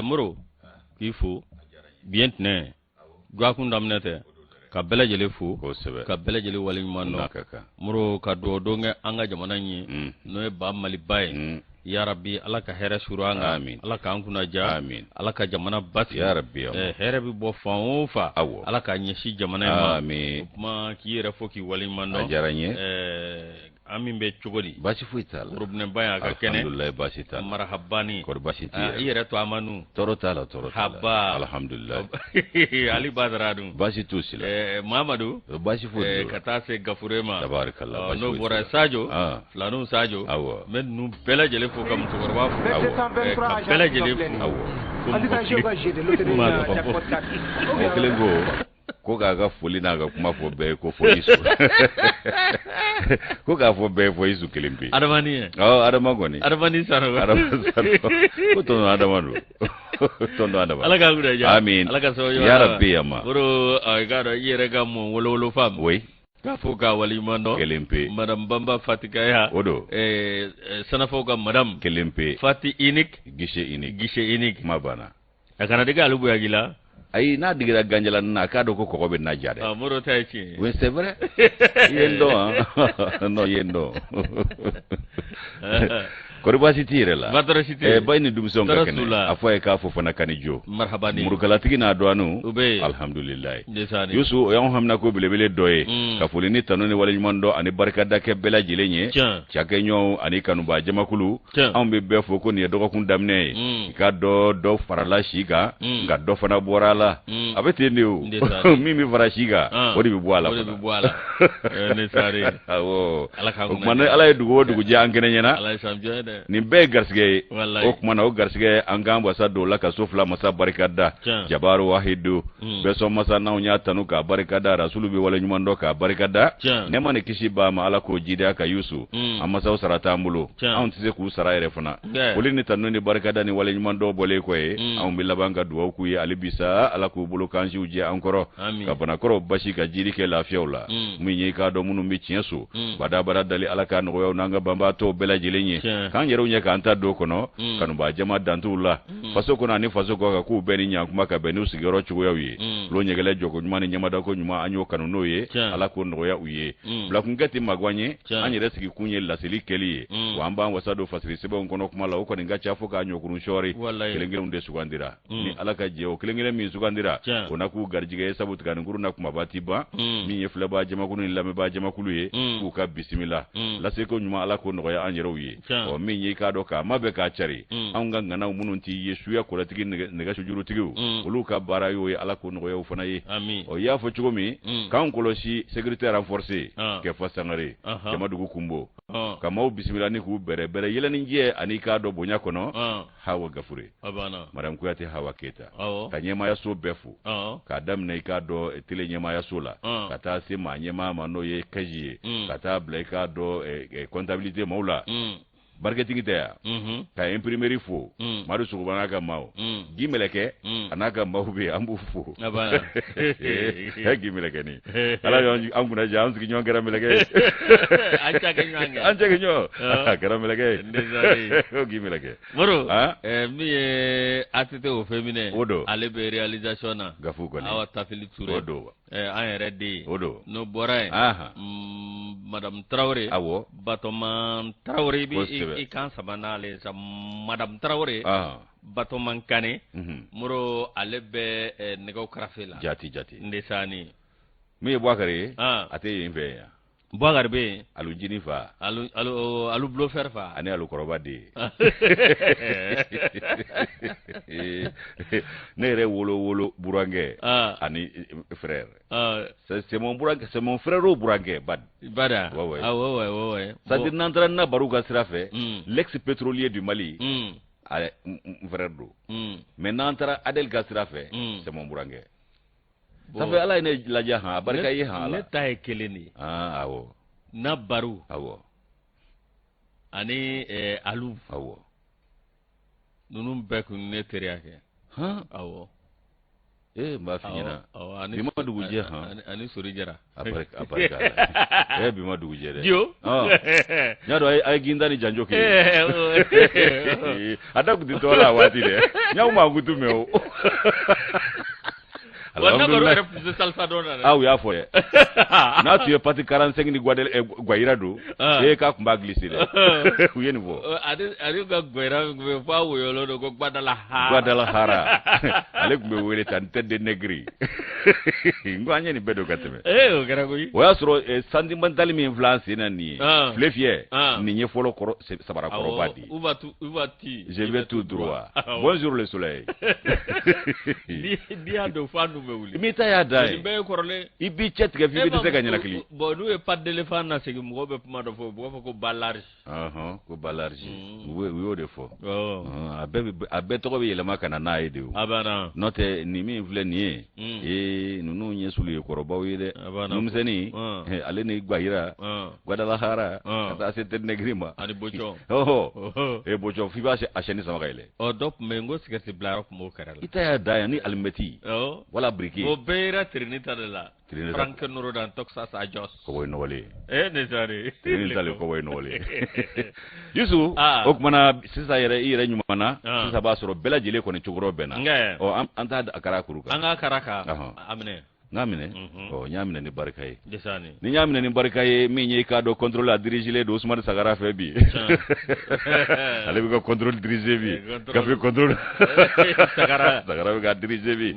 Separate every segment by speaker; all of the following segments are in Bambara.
Speaker 1: Moro, k'i fo bi ye ntɛnɛn, dɔgɔkun daminɛ tɛ, ka bɛɛ lajɛlen fo, ka bɛɛ lajɛlen waleɲuman dɔn. Moro, ka dugawu don kɛ an ka jamana in ye, n'o ye ba Maliba ye. Yarabi, Ala ka hɛrɛ suru an kan, Ala k'an kunna diya, Ala ka jamana basigi.
Speaker 2: Yarabi,
Speaker 1: hɛrɛ bɛ bɔ fan o fan, Ala k'a ɲɛsin jamana in ma. O tuma k'i yɛrɛ fo k'i waleɲuman dɔn.
Speaker 2: A diyara n ye.
Speaker 1: An min bɛ cogo di?
Speaker 2: Baasi foyi t'a la.
Speaker 1: Robinɛba in a ka kɛnɛ.
Speaker 2: Alhamdulilayi, baasi t'a la.
Speaker 1: Marahabani.
Speaker 2: Kɔri baasi t'i
Speaker 1: la? I yɛrɛ to amanu.
Speaker 2: Tɔɔrɔ t'a la, tɔɔrɔ t'a la.
Speaker 1: Haba.
Speaker 2: Alhamdulilayi.
Speaker 1: Ali Badara dun?
Speaker 2: Baasi t'u si la.
Speaker 1: Mamadu.
Speaker 2: Baasi foyi t'u la.
Speaker 1: Ka taa se Gafure ma.
Speaker 2: Tabarikala, baasi
Speaker 1: N'o
Speaker 2: foyi
Speaker 1: bɔra
Speaker 2: t'u la.
Speaker 1: Sajo. Filaniw Sajo.
Speaker 2: Awɔ.
Speaker 1: N bɛ ninnu bɛɛ lajɛlen fo, ka musokɔrɔba fo. Awɔ. Ka bɛɛ lajɛlen fo.
Speaker 2: Awɔ. Ko mɔgɔ kelen ko k'a ka foli n'a ka kuma fɔ bɛɛ ye, ko fo Isu, ko k'a fɔ bɛɛ ye fo Isu kelen pe.
Speaker 1: Adamani ye.
Speaker 2: Awɔ, Adama kɔni.
Speaker 1: Adamani Sanogo.
Speaker 2: Adama Sanogo. Ko tonton Adama don. Tonton Adama.
Speaker 1: Ala k'a kunna diya.
Speaker 2: Amin.
Speaker 1: Ala ka sababu ɲuman.
Speaker 2: Yarabi ama.
Speaker 1: Moro, i k'a dɔn i yɛrɛ ka mɔ wolowolo faamu.
Speaker 2: Oui.
Speaker 1: K'a fɔ k'a waleɲuman dɔn.
Speaker 2: Kelen pe.
Speaker 1: Madame Bamba Fatikaya.
Speaker 2: O don.
Speaker 1: Sanafaw ka madame.
Speaker 2: Kelen pe.
Speaker 1: Fati unique.
Speaker 2: Guichet unique.
Speaker 1: Guichet unique.
Speaker 2: Kuma banna.
Speaker 1: A kana digi ale boyagi la.
Speaker 2: Ayi, n'a digira ganjala na, a k'a dɔn ko kɔgɔ bɛ na ja dɛ.
Speaker 1: Ah, Moro ta ye tiɲɛ ye.
Speaker 2: Oui, c'est vrai. I ye n dɔn han? Non, i ye n dɔn. Kɔri baasi t'i yɛrɛ la?
Speaker 1: Ba tɔɔrɔ si tɛ yen.
Speaker 2: Ba ni denmisɛnw ka
Speaker 1: Tɔɔrɔ
Speaker 2: kɛnɛ.
Speaker 1: t'u la.
Speaker 2: A fɔ a ye k'a fo fana kani jo.
Speaker 1: Marhabani.
Speaker 2: Murukalatigi n'a dɔgɔninw.
Speaker 1: U bɛ yen.
Speaker 2: Alhamdulilayi.
Speaker 1: Ndesaani.
Speaker 2: Yusu, o y'anw haminako belebele dɔ ye. Ka foli ni tanu ni waleɲuman dɔn ani barikada kɛ bɛɛ lajɛlen ye.
Speaker 1: Tiɲɛ.
Speaker 2: Cakɛɲɔgɔnw ani kanubaa jamakulu.
Speaker 1: Tiɲɛ.
Speaker 2: Anw bɛ bɛɛ fo ko nin ye dɔgɔkun daminɛ ye. I k'a dɔn dɔ farala si kan, nka dɔ fana bɔra a la. A bɛ ten de o.
Speaker 1: Ndesaani.
Speaker 2: Min bɛ fara si kan, o de bɛ bɔ a la.
Speaker 1: O de bɛ bɔ a la. Ndesaani.
Speaker 2: Awɔ.
Speaker 1: Ala k'an
Speaker 2: O tuma ni Ala ye dugu o dugu jɛ an kɛnɛ ɲɛna.
Speaker 1: Ala ye san jɔ ye dɛ.
Speaker 2: Nin bɛɛ ye garisɛgɛ ye.
Speaker 1: Walayi.
Speaker 2: O tuma na o garisɛgɛ, an k'an wasa don o la ka so fila masa barika da.
Speaker 1: Tiɲɛ.
Speaker 2: Jabaru wahidu. Bɛɛ sɔn masa n'anw y'a tanu k'a barika da, rasulu bɛ waleɲuman dɔn k'a barika da.
Speaker 1: Tiɲɛ.
Speaker 2: Nɛɛma ni kisi b'a ma, Ala k'o jidi a kan Yusu. An masaw sara t'an bolo.
Speaker 1: Tiɲɛ.
Speaker 2: Anw tɛ se k'u sara yɛrɛ fana.
Speaker 1: Tiɲɛ.
Speaker 2: Foli ni tanu ni barikada ni waleɲuman dɔn bɔlen kɔ ye, anw bɛ laban ka dugawu k'u ye hali bi sa, Ala k'u bolo kansiw jɛ an kɔrɔ.
Speaker 1: Amin.
Speaker 2: Ka banakɔrɔw basi, ka jiri kɛ lafiyaw la. Min ye i k'a dɔn minnu bɛ tiɲɛ so. Badabada dali, Ala k'a nɔgɔya u n'an ka banbaatɔw bɛɛ lajɛlen ye.
Speaker 1: Tiɲɛ.
Speaker 2: K'an yɛrɛw ɲɛ k'an ta don kɔnɔ. Kanubaa jama dantuw la. Faso kɔnɔ ani faso kɔ kan, k'u bɛɛ ni ɲankuma ka bɛn n'u sigiyɔrɔ cogoyaw ye. Tulo ɲɛgɛlɛ jɔko ɲuman ni ɲɛmadako ɲuman, an y'o kanu n'o ye.
Speaker 1: Tiɲɛ.
Speaker 2: Ala k'o nɔgɔya u ye. Bilakunkɛ tɛ magwan ye.
Speaker 1: Tiɲɛ.
Speaker 2: An yɛrɛ sigikun ye laseli kɛli ye. Wa an b'an wasa don fasiri sɛbɛnw kɔnɔ kuma la, o kɔni ka ca fo k'a ɲɔkurun sɔɔri.
Speaker 1: Walayi.
Speaker 2: Kelen kelenw de sugandira. Ni Ala ka jɛ, o kelen kelen min sugandira,
Speaker 1: Tiɲɛ.
Speaker 2: o na k'u garijɛgɛ ye, sabu tiganikuru na kumaba ti ban. Min ye filɛbaa jamakulu ni lamɛnbaa jamakulu ye, k'u ka bisimila. Laseko ɲuman, Ala k'o nɔgɔya an yɛrɛw ye.
Speaker 1: Tiɲɛ.
Speaker 2: Ɔ, min ye i k'a dɔn k'a mabɛn k'a cari, anw ka ŋanaw minnu t'i ye suya kɔlɔtigi nɛgɛsojurutigiw, olu ka baara y'o ye, Ala k'o nɔgɔya u fana ye.
Speaker 1: Amin.
Speaker 2: Ɔ, i y'a fɔ cogo min, k'an kɔlɔsi sécurité renforcée, Kɛfa Sangare, Jamadugu Kunbo, ka maaw bisimila ni k'u bɛrɛbɛrɛ yɛlɛnijɛ ani k'a dɔn bonya kɔnɔ. Hawa Gafure,
Speaker 1: A banna.
Speaker 2: Madame Kuyate Hawa Keyita,
Speaker 1: Awɔ.
Speaker 2: ka ɲɛmaayaso bɛɛ fo, k'a daminɛ i k'a dɔn télé ɲɛmaayaso la, ka taa se maa ɲɛmaa ma n'o ye Kaji ye, ka taa bila i k'a dɔn comptabilité maaw la. Barikatigi tɛ yan, ka imprimerie fo, Madu Sogoba n'a ka maaw, Gi Mɛlɛkɛ a n'a ka maaw bɛ yen, an b'u fo.
Speaker 1: A banna.
Speaker 2: Gi Mɛlɛkɛ ni Ala y'an kunna diya, an sigiɲɔgɔn kɛra mɛlɛkɛ ye.
Speaker 1: An cɛ kɛ ɲɔgɔn kɛ.
Speaker 2: An cɛ kɛ ɲɔgɔn, a kɛra mɛlɛkɛ ye.
Speaker 1: Ndesaani.
Speaker 2: O Gi Mɛlɛkɛ.
Speaker 1: Moro,
Speaker 2: Ah?
Speaker 1: Min ye ATT au féminin,
Speaker 2: O don.
Speaker 1: Ale bɛ réalisation na.
Speaker 2: Gafu kɔni.
Speaker 1: Awa Tafili Ture.
Speaker 2: O don.
Speaker 1: An yɛrɛ den ye.
Speaker 2: O don.
Speaker 1: N'o bɔra yen,
Speaker 2: Ahan.
Speaker 1: Madame Tarawele.
Speaker 2: Awɔ.
Speaker 1: Batɔman Tarawele, i bɛ
Speaker 2: Kosɛbɛ.
Speaker 1: i kan saba n'ale ye sa, Madame Tarawele.
Speaker 2: Ahan.
Speaker 1: Batɔman Kane. Moro, ale bɛ nɛgɛw karafe la.
Speaker 2: Jati jati.
Speaker 1: Ndesaani.
Speaker 2: Min ye Bubakari ye,
Speaker 1: Ah.
Speaker 2: a tɛ yen fɛ yan.
Speaker 1: Bubakari bɛ yen.
Speaker 2: Alu jini fa.
Speaker 1: Alu alu alu bulofɛri fa.
Speaker 2: Ani alu kɔrɔba den. Ne yɛrɛ wolo wolo burankɛ ani frère. C'est mon burankɛ, c'est mon frère o burankɛ Bad.
Speaker 1: Bada.
Speaker 2: Ouais, ouais.
Speaker 1: Ah ouais.
Speaker 2: C'est-à-dire n'an taara na baro ka sira fɛ, l'ex pétrolier du Mali, n frère don. Mais n'an taara Adel ka sira fɛ, c'est mon burankɛ.
Speaker 1: Bon.
Speaker 2: Ça fait Ala ye ne lajɛ han, a barika ye han Ala.
Speaker 1: Ne ta ye kelen de ye.
Speaker 2: Ah, awɔ.
Speaker 1: Na baro.
Speaker 2: Awɔ.
Speaker 1: Ani Alu.
Speaker 2: Awɔ.
Speaker 1: Ninnu bɛɛ kun ne teriya kɛ.
Speaker 2: Han?
Speaker 1: Awɔ.
Speaker 2: Ee, n b'a f'i ɲɛna, bi ma dugu jɛ han.
Speaker 1: Ani sori jara.
Speaker 2: A barika la. Ee, bi ma dugu jɛ dɛ.
Speaker 1: Dio.
Speaker 2: N y'a dɔn a ye ginda ni janjo kɛ. A da tun tɛ tɔgɔ la a waati dɛ. N y'aw mankutu mɛn o.
Speaker 1: Wa n'a yɛrɛ tun tɛ salsa dɔn na dɛ.
Speaker 2: Ah, u y'a fɔ dɛ. N'a tun ye pati 45 ni Guayira don, ee k'a tun b'a glisser dɛ. U ye nin fɔ.
Speaker 1: Ale ka Guayira min tun bɛ yen f'a woyɔlen don ko Guadalajara.
Speaker 2: Guadalajara. Ale tun bɛ wele tan tête de nègre. N ko an ye nin bɛɛ don ka tɛmɛ.
Speaker 1: Ee, o kɛra koyi.
Speaker 2: O y'a sɔrɔ sentimental min filɛ an sen na nin ye. File fiyɛ. Nin ye fɔlɔ kɔrɔ sabarakɔrɔba de ye.
Speaker 1: Où vas-tu, où vas-tu?
Speaker 2: Je vais tout droit. Bonjour le soleil.
Speaker 1: N'i y'a don f'a nun bɛ wuli.
Speaker 2: M'i ta y'a dan ye.
Speaker 1: Nin bɛɛ ye kɔrɔlen.
Speaker 2: I b'i cɛ tigɛ f'i bɛ dɛsɛ ka ɲɛnakili.
Speaker 1: Bon, n'u ye patte d'éléphant nasegin, mɔgɔw bɛ kuma dɔ fɔ, u b'a fɔ ko bas large.
Speaker 2: Ɔhɔn, ko bas large. U y'o de fɔ. A bɛɛ tɔgɔ bɛ yɛlɛma ka na n'a ye de o.
Speaker 1: A banna.
Speaker 2: N'o tɛ nin min filɛ nin ye. Ee, ninnu ye sulu ye kɔrɔbaw ye dɛ.
Speaker 1: A banna.
Speaker 2: Numisɛnnin, ale ni Guayira. Guadalajara. Ka taa se tête nègre ma.
Speaker 1: Ani Bocɔ.
Speaker 2: Ɔhɔ. Ee, Bocɔ f'i b'a a chaîne sama ka yɛlɛ.
Speaker 1: Ɔ, dɔ tun bɛ yen ko sigɛriti bilayɔrɔ tun b'o kɛrɛ la.
Speaker 2: I ta y'a dan ye ni alimɛti. Wala briquet.
Speaker 1: O bɛɛ yera tirini ta de la. Frank Norodan Texas a Jos.
Speaker 2: Kɔbɔ ye nɔgɔlen.
Speaker 1: Eh, ne sari.
Speaker 2: Tirini ta le kɔbɔ ye nɔgɔlen. Yusu, o tuma na sisan yɛrɛ i yɛrɛ ɲuman na, sisan b'a sɔrɔ bɛɛ lajɛlen kɔni cokɔrɔ bɛnna. Ɔ, an t'a kara kuru kan.
Speaker 1: An k'a kara kan. A minɛ.
Speaker 2: N k'a minɛ. Ɔ, n y'a minɛ ni barika ye. Ni n y'a minɛ ni barika ye, min ye i k'a dɔn contrôle a dirigé don Usumani Sagara fɛ bi. Ale bɛ ka contrôle diriger bi. Gafe contrôle.
Speaker 1: Sagara.
Speaker 2: Sagara bɛ ka diriger bi.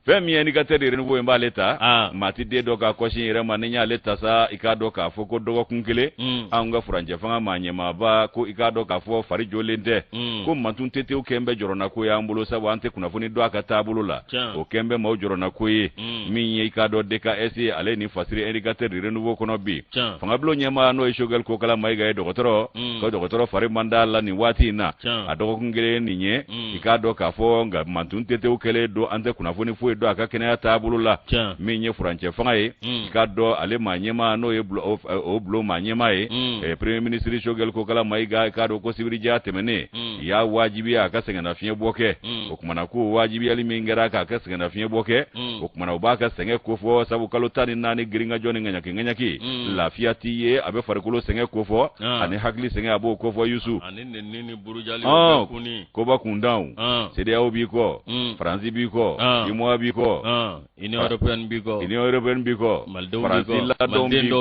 Speaker 2: Fɛn min ye indicateur de renouveau in b'ale ta. Maa ti den dɔ ka kɔsi in yɛrɛ ma, ni y'ale ta sa, i k'a dɔn k'a fɔ ko dɔgɔkun kelen, anw ka furancɛ fanga maa ɲɛmaaba ko i k'a dɔn k'a fɔ fari jɔlen tɛ. Ko mantun tetew kɛn bɛ jɔrɔnako y'an bolo, sabu an tɛ kunnafoni dɔn a ka taabolo la. O kɛn bɛ maaw jɔrɔnako ye. Min ye i k'a dɔn DKS ye, ale ni fasiri indicateur de renouveau kɔnɔ bi. Fangabulon ɲɛmaa n'o ye Choguel Kokala Mayiga ye, dɔgɔtɔrɔ. Ko dɔgɔtɔrɔ fari man d'a la nin waati in na. A dɔgɔkun kelen nin ye. I k'a dɔn k'a fɔ nka mantun tetew kɛlen don, an tɛ kunnafoni foyi dɔn a ka kɛnɛya taabolo la. Min ye furancɛ fanga ye, i k'a dɔn ale maa ɲɛmaa n'o ye o bulon maa ɲɛmaa ye, premier ministre Choguel Kokala Mayiga, i k'a dɔn ko sibirijɛ tɛmɛnen y'a wajibiya a ka sɛgɛnnafiɲɛbɔ kɛ. O kumana ko wajibiyali min kɛra k'a ka sɛgɛnnafiɲɛbɔ kɛ, o kumana o b'a ka sɛgɛn kofɔ, sabu kalo 14 girinkajɔ ni ŋaɲaki ŋaɲaki, lafiya t'i ye, a bɛ farikolo sɛgɛn kofɔ ani hakili sɛgɛn a b'o kofɔ Yusu. Koba kundanw, CEDEAO b'i kɔ, Faransi b'i kɔ, UEMOA b'i kɔ,
Speaker 1: Union européenne b'i kɔ,
Speaker 2: Union européenne b'i kɔ,
Speaker 1: Malidenw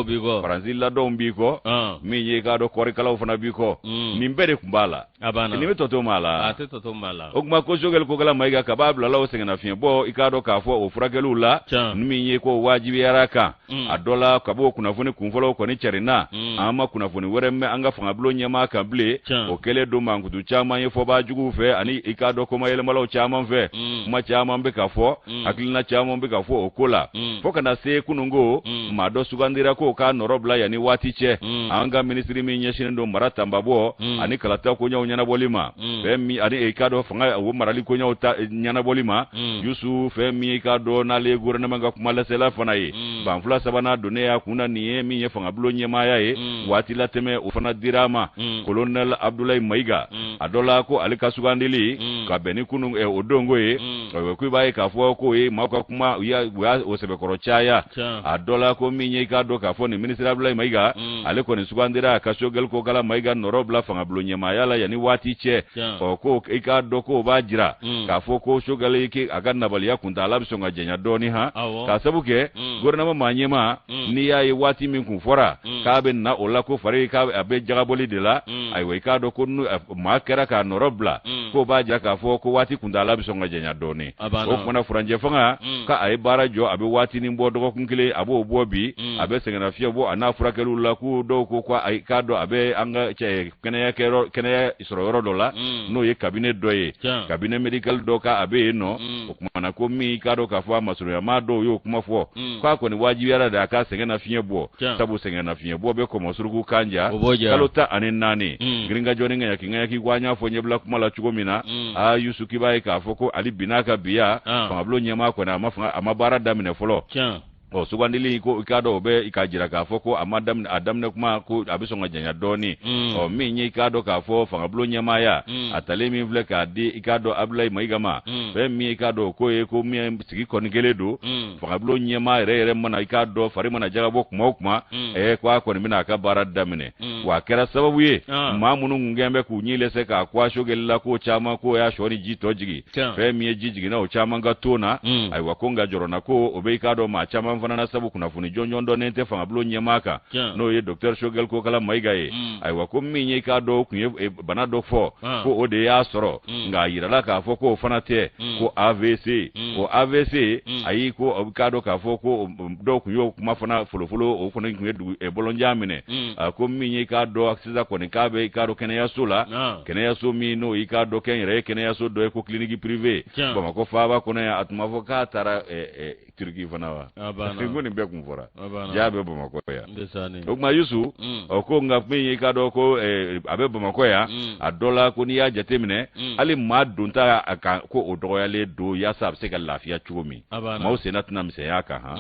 Speaker 1: b'i kɔ,
Speaker 2: Faransi ladɔnw b'i kɔ, min ye k'a dɔn kɔɔrikalaw fana b'i kɔ, nin bɛɛ de tun b'a la. Nin bɛ tɔ to maa la.
Speaker 1: A tɛ tɔ to maa la.
Speaker 2: O tuma ko Choguel Kokala Mayiga kab'a bilala o sɛgɛnnafiɲɛbɔ, i k'a dɔn k'a fɔ o furakɛliw la, min ye ko wajibiyara kan. A dɔ la ka b'o kunnafoni kunfɔlɔw kɔni carinna, an ma kunnafoni wɛrɛ mɛn an ka fangabulon ɲɛmaa kan bilen. O kɛlen don mankutu caman ye fɔbaa juguw fɛ ani i k'a dɔn komayɛlɛmalaw caman fɛ. Kuma caman bɛ ka fɔ, hakilina caman bɛ ka fɔ o ko la, fo ka na se kununko maa dɔ sugandira k'o k'a nɔrɔ bila yanni waati cɛ. An ka minisiri min ɲɛsinnen don mara tanbabɔ ani kalata koɲɛw ɲɛnabɔli ma, fɛn min ani i k'a dɔn fanga o marali koɲɛw ta ɲɛnabɔli ma, Yusu, fɛn min i k'a dɔn n'ale ye gouvernement ka kumalasela fana ye, banfula sabanan donnen y'a kun na nin ye min ye fangabulon ɲɛmaaya ye, waati latɛmɛ o fana dira a ma, colonel Abdoulaye Mayiga. A dɔ la ko ale ka sugandili ka bɛn ni kunun o donko ye, ko i b'a ye k'a fɔ k'o ye maaw ka kuma, u y'a o sɛbɛkɔrɔ caya. A dɔ la ko min ye i k'a dɔn k'a fɔ nin minisiri Abdoulaye Mayiga, ale kɔni sugandira a ka Choguel Kokala Mayiga nɔrɔ bila fangabulon ɲɛmaaya la yanni waati cɛ. Ɔ, ko i k'a dɔn k'o b'a jira k'a fɔ ko Choguel a ka nabaliya kuntaala bɛ sɔn ka janya dɔɔnin han, k'a sabu kɛ gouvernement maa ɲɛmaa, n'i y'a ye waati min kun fɔra k'a bɛ na o la, ko fari k'a bɛ jagabɔli de la, ayiwa i k'a dɔn ko maa kɛra k'a nɔrɔ bila, k'o b'a jira k'a fɔ ko waati kuntaala bɛ sɔn ka janya dɔɔnin. O kumana furancɛ fanga k'a ye baara jɔ, a bɛ waatinin bɔ, dɔgɔkun kelen a b'o bɔ bi, a bɛ sɛgɛnnafiɲɛ bɔ a n'a furakɛliw la, k'u dɔw ko ko a k'a dɔn a bɛ an ka kɛnɛya kɛnɛya sɔrɔ yɔrɔ dɔ la, n'o ye cabinet dɔ ye, cabinet médical dɔ k'a bɛ yen nɔ. O kumana ko min k'a dɔn k'a fɔ a masurunyamaa dɔw y'o kuma fɔ, k'a kɔni wajibiyara de a ka sɛgɛnnafiɲɛ bɔ, sabu sɛgɛnnafiɲɛ bɔ bɛ kɔmɔsuruku kan ja kalo 14 girinkajɔ ni ŋaɲaki ŋaɲaki ko an y'a fɔ ɲɛbila kuma la cogo min na. Aa Yusu, k'i b'a ye k'a fɔ ko ale bin'a ka biya fangabulon ɲɛmaa kɔni a ma baara daminɛ fɔlɔ. Ɔ, sugandili ko, i k'a dɔn, o bɛ i k'a jira k'a fɔ ko a ma daminɛ, a daminɛ kuma ko a bɛ sɔn ka janya dɔɔni. Ɔ, min ye, i k'a dɔn k'a fɔ fangabulon ɲɛmaaya, a talen min filɛ k'a di, i k'a dɔn, Abulayi Mayiga ma, fɛn min ye, i k'a dɔn, ko ye ko min sigi kɔni kelen don, fangabulon ɲɛmaa yɛrɛ yɛrɛ mana, i k'a dɔn, fari mana jagabɔ kuma o kuma, ko a kɔni bɛna a ka baara daminɛ. Wa a kɛra sababu ye, maa minnu kun kɛn bɛ k'u ɲi lɛsɛ k'a ko a Sogɛli la, k'o caman k'o y'a sɔ ni ji tɔ jigin, fɛn min ye ji jiginna o caman ka ton na. Ayiwa, ko nka jɔrɔna ko o bɛ, i k'a dɔn, maa caman fana na, sabu kunnafoni jɔnjɔn dɔnnen tɛ fangabulon ɲɛmaa kan, n'o ye docteur Sogɛli Kokala Mayiga ye. Ayiwa, ko min ye, i k'a dɔn, o tun ye bana dɔ fɔ ko o de y'a sɔrɔ, nka a yirala k'a fɔ k'o fana tɛ, ko AVC. O AVC, ayi, ko i k'a dɔn k'a fɔ ko dɔw tun y'o kuma fana folofolo, o kɔni tun ye dugu bɔlɔnjan minɛ. A ko min ye, i k'a dɔn, sisan kɔni k'a bɛ, i k'a dɔn, kɛnɛyaso la, kɛnɛyaso min n'o, i k'a dɔn, kɛnyɛrɛye kɛnɛyaso dɔ ye, ko clinique privée, Bamakɔ faaba kɔnɔ yan. A tun b'a fɔ k'a taara Turki fana wa, ko nin bɛɛ kun fɔra, ja bɛ Bamakɔ yan. O tuma Yusu, ɔ, ko nka min ye, i k'a dɔn, ko a bɛ Bamakɔ yan, a dɔ la ko n'i y'a jateminɛ, hali maa donta a kan, ko o dɔgɔyalen don, yaasa a bɛ se ka lafiya cogo min, maaw senna tɛna misɛnya a kan han.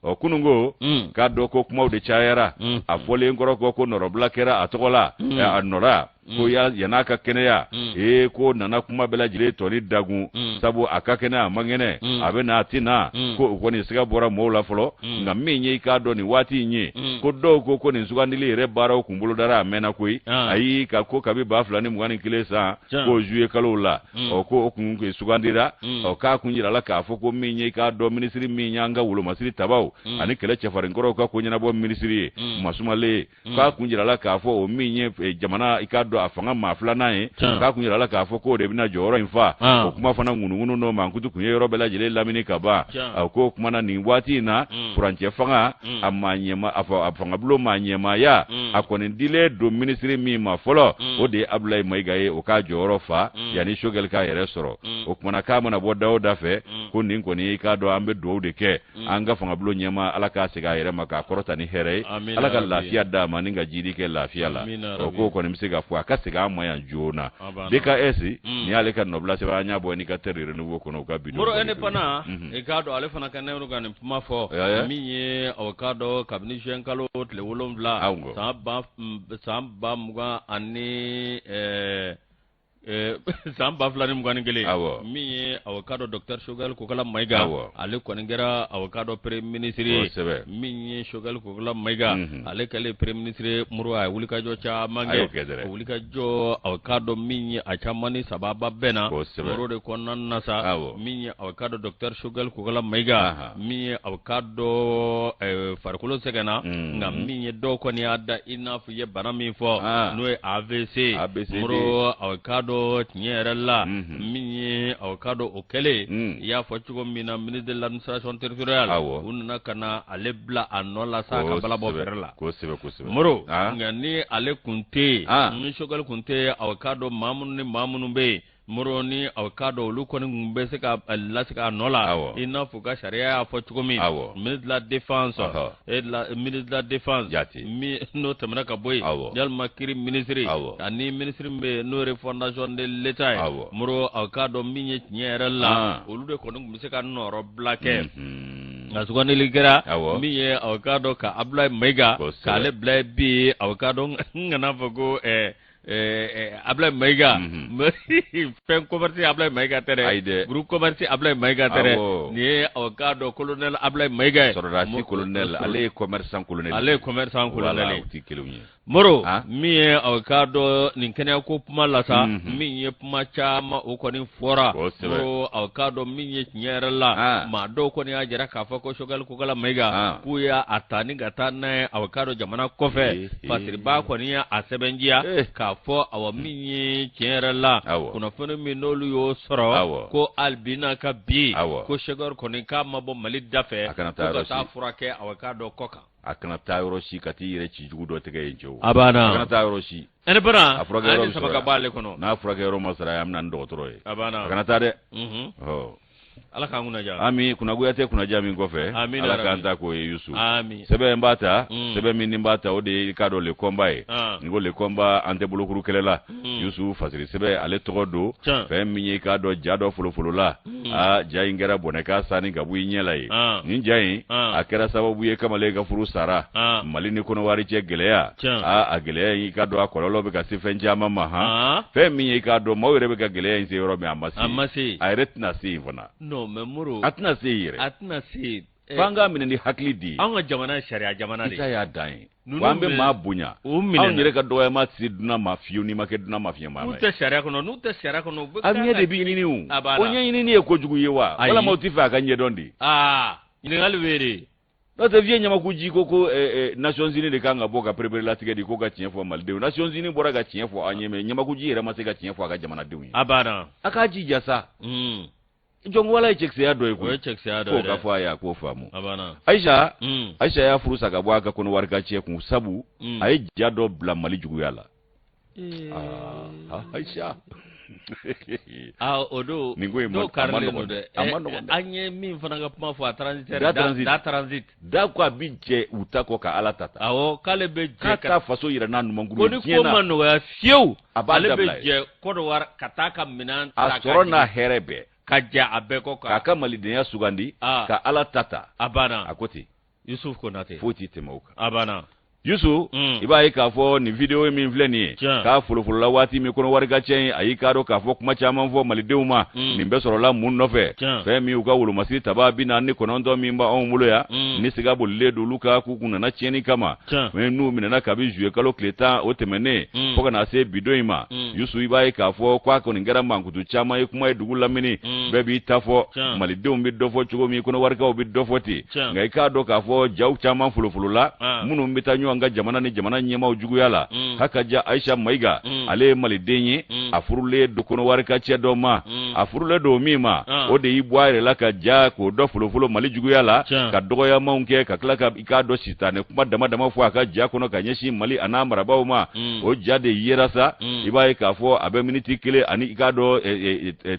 Speaker 2: Ɔ, kunun ko k'a dɔn ko kumaw de cayara a fɔlen kɔrɔ kɔ, ko nɔrɔbila kɛra a tɔgɔ la, a nɔra ko yan'a ka kɛnɛya. Ee, ko nana kuma bɛɛ lajɛlen tɔni dagun, sabu a ka kɛnɛ, a man kɛnɛ, a bɛ na, a tɛ na, ko o kɔni siga bɔra mɔgɔw la fɔlɔ. Nka min ye, i k'a dɔn, nin waati in ye, ko dɔw ko ko nin sugandili yɛrɛ baaraw kun bolodara a mɛnna koyi. Ayi, ka ko kabi 2021 san, ko juillet kalo la, ɔ, ko o kun sugandira. Ɔ, k'a kun jirala k'a fɔ ko min ye, i k'a dɔn, minisiri min y'an ka wolomasiri tabaw ani kɛlɛ cɛfarinkɔrɔw ka ko ɲɛnabɔ minisiri ye, Masumalen ye, k'a kun jirala k'a fɔ o min ye jamana, i k'a dɔn, a fanga maa filanan ye, k'a kun jirala k'a fɔ k'o de bɛna jɔyɔrɔ in fa. O kuma fana ŋunuŋunu n'o mankutu kun ye yɔrɔ bɛɛ lajɛlen lamini ka ban. A ko o kuma na, nin waati in na, furancɛ fanga a maa ɲɛma, a fɔ a fangabulon maa ɲɛmaaya, a kɔni dilen don minisiri min ma fɔlɔ, o de ye Abulayi Mayiga ye, o k'a jɔyɔrɔ fa yanni Sogɛli k'a yɛrɛ sɔrɔ. O kumana k'a mana bɔ da o da fɛ, ko nin kɔni, i k'a dɔn, an bɛ dugawu de kɛ an ka fangabulon ɲɛma, Ala k'a segin a yɛrɛ ma k'a kɔrɔta ni hɛrɛ ye, Ala ka lafiya d'a ma ni ka jidi kɛ lafiya la. O ko kɔni bɛ se ka fɔ a ka segin an ma yan joona. DKS nin y'ale ka nɔbila sɛbɛn, an y'a bɔ Indicateur Renouveau kɔnɔ, u ka bi.
Speaker 1: Moro Indépendant, i k'a dɔn, ale fana ka ne ka nin kuma fɔ min ye, o k'a dɔn, kabini juin kalo tile 7 san ba mugan ani san 2021, min ye, aw k'a dɔn, docteur Sogɛli Kokala Mayiga, ale kɔni kɛra, aw k'a dɔn, premier ministre ye. Min ye Sogɛli Kokala Mayiga, ale kɛlen premier ministre, Moro, a ye wulikajɔ caman kɛ. O wulikajɔ, aw k'a dɔn, min ye a caman ni sababa bɛɛ na, Moro de kɔnɔna na sa, min ye, aw k'a dɔn, docteur Sogɛli Kokala Mayiga, min ye, aw k'a dɔn, farikolo sɛgɛnna, nka min ye, dɔw kɔni y'a da i n'a fɔ i ye bana min fɔ, n'o ye AVC. Moro, aw k'a dɔn, tiɲɛ yɛrɛ la, min ye, aw k'a dɔn, o kɛlen, i y'a fɔ cogo min na, ministre de l'administration territoriale, u nana ka na ale bila a nɔ la sa, ka bala bɔ fɛrɛ la. Moro, nka ni ale kun tɛ yen, ni Sogɛli kun tɛ yen, aw k'a dɔn, maa minnu ni maa minnu bɛ yen, Moro, ni aw k'a dɔn, olu kɔni tun bɛ se ka lasigi a nɔ la, i n'a fɔ u ka sariya y'a fɔ cogo min, ministre de la défense et de la ministre de la défense, min n'o tɛmɛna ka bɔ yen, yalima kiiri minisiri, ani minisiri min bɛ yen n'o ye refondation de l'État ye. Moro, aw k'a dɔn, min ye tiɲɛ yɛrɛ la, olu de kɔni tun bɛ se ka nɔrɔbila kɛ. Nka sugandili kɛra min ye, aw k'a dɔn, ka Abulayi Mayiga k'ale bila bi, aw k'a dɔn, n kana fɔ ko Ablaye Mayiga, fɛn commerce Ablaye Mayiga tɛ dɛ, groupe commerce Ablaye Mayiga tɛ dɛ, nin ye, aw k'a dɔn, colonel Ablaye Mayiga ye.
Speaker 2: Sɔrɔdasi colonel, ale ye commerçant colonel.
Speaker 1: Ale ye commerçant colonel
Speaker 2: ye, o tɛ kelenw ye.
Speaker 1: Moro, min ye, aw k'a dɔn, nin kɛnɛyako kuma la sa, min ye kuma caman o kɔni fɔra. Moro, aw k'a dɔn, min ye tiɲɛ yɛrɛ la, maa dɔw kɔni y'a jira k'a fɔ ko Sogɛli Kokala Mayiga, k'u y'a ta ni ka taa n'a ye, aw k'a dɔn, jamana kɔfɛ. Fasiriba kɔni ye a sɛbɛnjiya k'a fɔ, awa, min ye tiɲɛ yɛrɛ la, kunnafoni min n'olu y'o sɔrɔ, ko hali bi n'a ka bi, ko Sogɛli kɔni k'a ma bɔ Mali da fɛ, ko ka taa furakɛ, aw k'a dɔn, kɔ kan.
Speaker 2: A kana taa yɔrɔ si ka t'i yɛrɛ ci jugu dɔ tɛgɛ ye cɛw.
Speaker 1: A banna.
Speaker 2: A kana taa yɔrɔ si.
Speaker 1: Ɛnɛ bara.
Speaker 2: A furakɛ yɔrɔ
Speaker 1: saba ka bɔ ale kɔnɔ.
Speaker 2: N'a furakɛ yɔrɔ ma sara, an bɛ na ni dɔgɔtɔrɔ ye.
Speaker 1: A banna.
Speaker 2: A kana taa dɛ.
Speaker 1: Ɔ, Ala k'an kunna diya.
Speaker 2: Ami, kunnagoya tɛ kunnaja min kɔfɛ.
Speaker 1: Amina.
Speaker 2: Ala k'an ta k'o ye, Yusu.
Speaker 1: Ami.
Speaker 2: Sɛbɛn b'a ta, sɛbɛn min ni b'a ta, o de ye, i k'a dɔn, Le Combat ye. N ko Le Combat, an tɛ bolokuru kɛlɛ la. Yusu, fasiri sɛbɛn ale tɔgɔ don. Fɛn min ye, i k'a dɔn, ja dɔ folofolo la. Aa, ja in kɛra bɔnɛ k'a sani ka bɔ i ɲɛ la ye. Nin ja in, a kɛra sababu ye kamalen ka furu sara. Mali ni Kɔnɔwari cɛ gɛlɛya, aa, a gɛlɛya in, i ka dɔn a kɔlɔlɔ bɛ ka se fɛn caman ma. Han, fɛn min ye, i k'a dɔn maaw yɛrɛ bɛ ka gɛlɛya in se yɔrɔ min, a ma se,
Speaker 1: a ma se,
Speaker 2: a yɛrɛ tɛna se yen fana.
Speaker 1: Non, mais Moro,
Speaker 2: a tɛna se yen yɛrɛ.
Speaker 1: A tɛna se yen.
Speaker 2: F'an k'a minɛ ni hakili de ye.
Speaker 1: Anw ka jamana ye sariya jamana de ye.
Speaker 2: I ta y'a dan ye. Wa an bɛ maa bonya. Anw yɛrɛ ka dɔgɔyama tɛ se dunan ma fiyewu n'i ma kɛ dunan ma fiɲɛ maa.
Speaker 1: N'u tɛ sariya kɔnɔ, n'u tɛ sariya kɔnɔ, u bɛ.
Speaker 2: A ɲɛ de bɛ ɲini o. O ɲɛɲinini ye kojugu ye wa? Walima u tɛ fɛ a ka ɲɛdɔn de?
Speaker 1: Aa, ɲininkali bɛ yen de.
Speaker 2: N'o tɛ, Vieux Ɲamaku ji ko Nations Unies de kan ka bɔ ka pereperelatigɛ di ko ka tiɲɛ fɔ Malidenw. Nations Unies bɔra ka tiɲɛ fɔ an ye, mais Ɲamaku ji yɛrɛ ma se ka tiɲɛ fɔ a ka jamanadenw ye.
Speaker 1: A banna.
Speaker 2: A k'a jija sa. Jɔnwala ye cɛkisɛya dɔ ye
Speaker 1: koyi. O ye cɛkisɛya dɔ ye dɛ.
Speaker 2: F'o ka fɔ a ye, a k'o faamu. A banna. Ayisa. Ayisa y'a furu sa ka bɔ a ka Kɔnɔwari ka cɛ kun, sabu a ye ja dɔ bila Mali juguya la. Aa, Ayisa.
Speaker 1: Aa, o don.
Speaker 2: Nin ko in
Speaker 1: ma
Speaker 2: dɔw
Speaker 1: karilen don dɛ.
Speaker 2: A ma nɔgɔn dɛ.
Speaker 1: An ye min fana ka kuma fɔ, a transitaire.
Speaker 2: Da transit.
Speaker 1: Da transit.
Speaker 2: Da ko a bi jɛ u ta kɔ ka Ala ta ta.
Speaker 1: Awɔ, k'ale bɛ jɛ.
Speaker 2: K'a t'a faso yira n'a numankuru
Speaker 1: ye. Ko ni ko ma nɔgɔya fiyewu.
Speaker 2: A b'a
Speaker 1: ale bɛ
Speaker 2: dabila ye.
Speaker 1: jɛ Kɔnɔwari ka taa ka minɛn
Speaker 2: ta. A sɔrɔ n'a hɛrɛ bɛɛ.
Speaker 1: Ka jɛ a bɛɛ kɔ.
Speaker 2: K'a ka malidenya sugandi. Ka Ala ta ta.
Speaker 1: A banna.
Speaker 2: A ko ten.
Speaker 1: Yusuf Konate.
Speaker 2: Foyi tɛ tɛmɛ o kan.
Speaker 1: A banna.
Speaker 2: Yusu, i b'a ye k'a fɔ nin video min filɛ nin ye, k'a folofolola waati min Kɔnɔwari ka cɛ in, a y'i k'a dɔn k'a fɔ kuma caman fɔ malidenw ma. Nin bɛɛ sɔrɔla mun nɔfɛ? Fɛn min, u ka wolomasiri taba 49 min b'anw bolo yan, ni siga bolilen don olu kan k'u kun nana tiɲɛni kama, n'u minɛna kabi juillet kalo tile 10 o tɛmɛnen fo ka na se bi don in ma. Yusu, i b'a ye k'a fɔ k'a kɔni kɛra mankutu caman ye, kuma ye dugu lamini, bɛɛ b'i ta fɔ. Malidenw bɛ dɔ fɔ cogo min, Kɔnɔwarikaw bɛ dɔ fɔ ten. Nka i k'a dɔn k'a fɔ jaw caman folofolola minnu bɛ taa ɲɔgɔn ka jamana ni jamana ɲɛmaaw juguya la. Hakaja Ayisa Mayiga, ale ye maliden ye, a furulen don Kɔnɔwari ka cɛ dɔ ma. A furulen don min ma, o de y'i bɔ a yɛrɛ la ka ja k'o dɔ folofolo Mali juguya la, ka dɔgɔyamaw kɛ, ka tila ka i k'a dɔn sitanɛ kuma dama dama fɔ a ka ja kɔnɔ ka ɲɛsin Mali a n'a marabaaw ma. O ja de yera sa. I b'a ye k'a fɔ a bɛ miniti kelen ani i k'a dɔn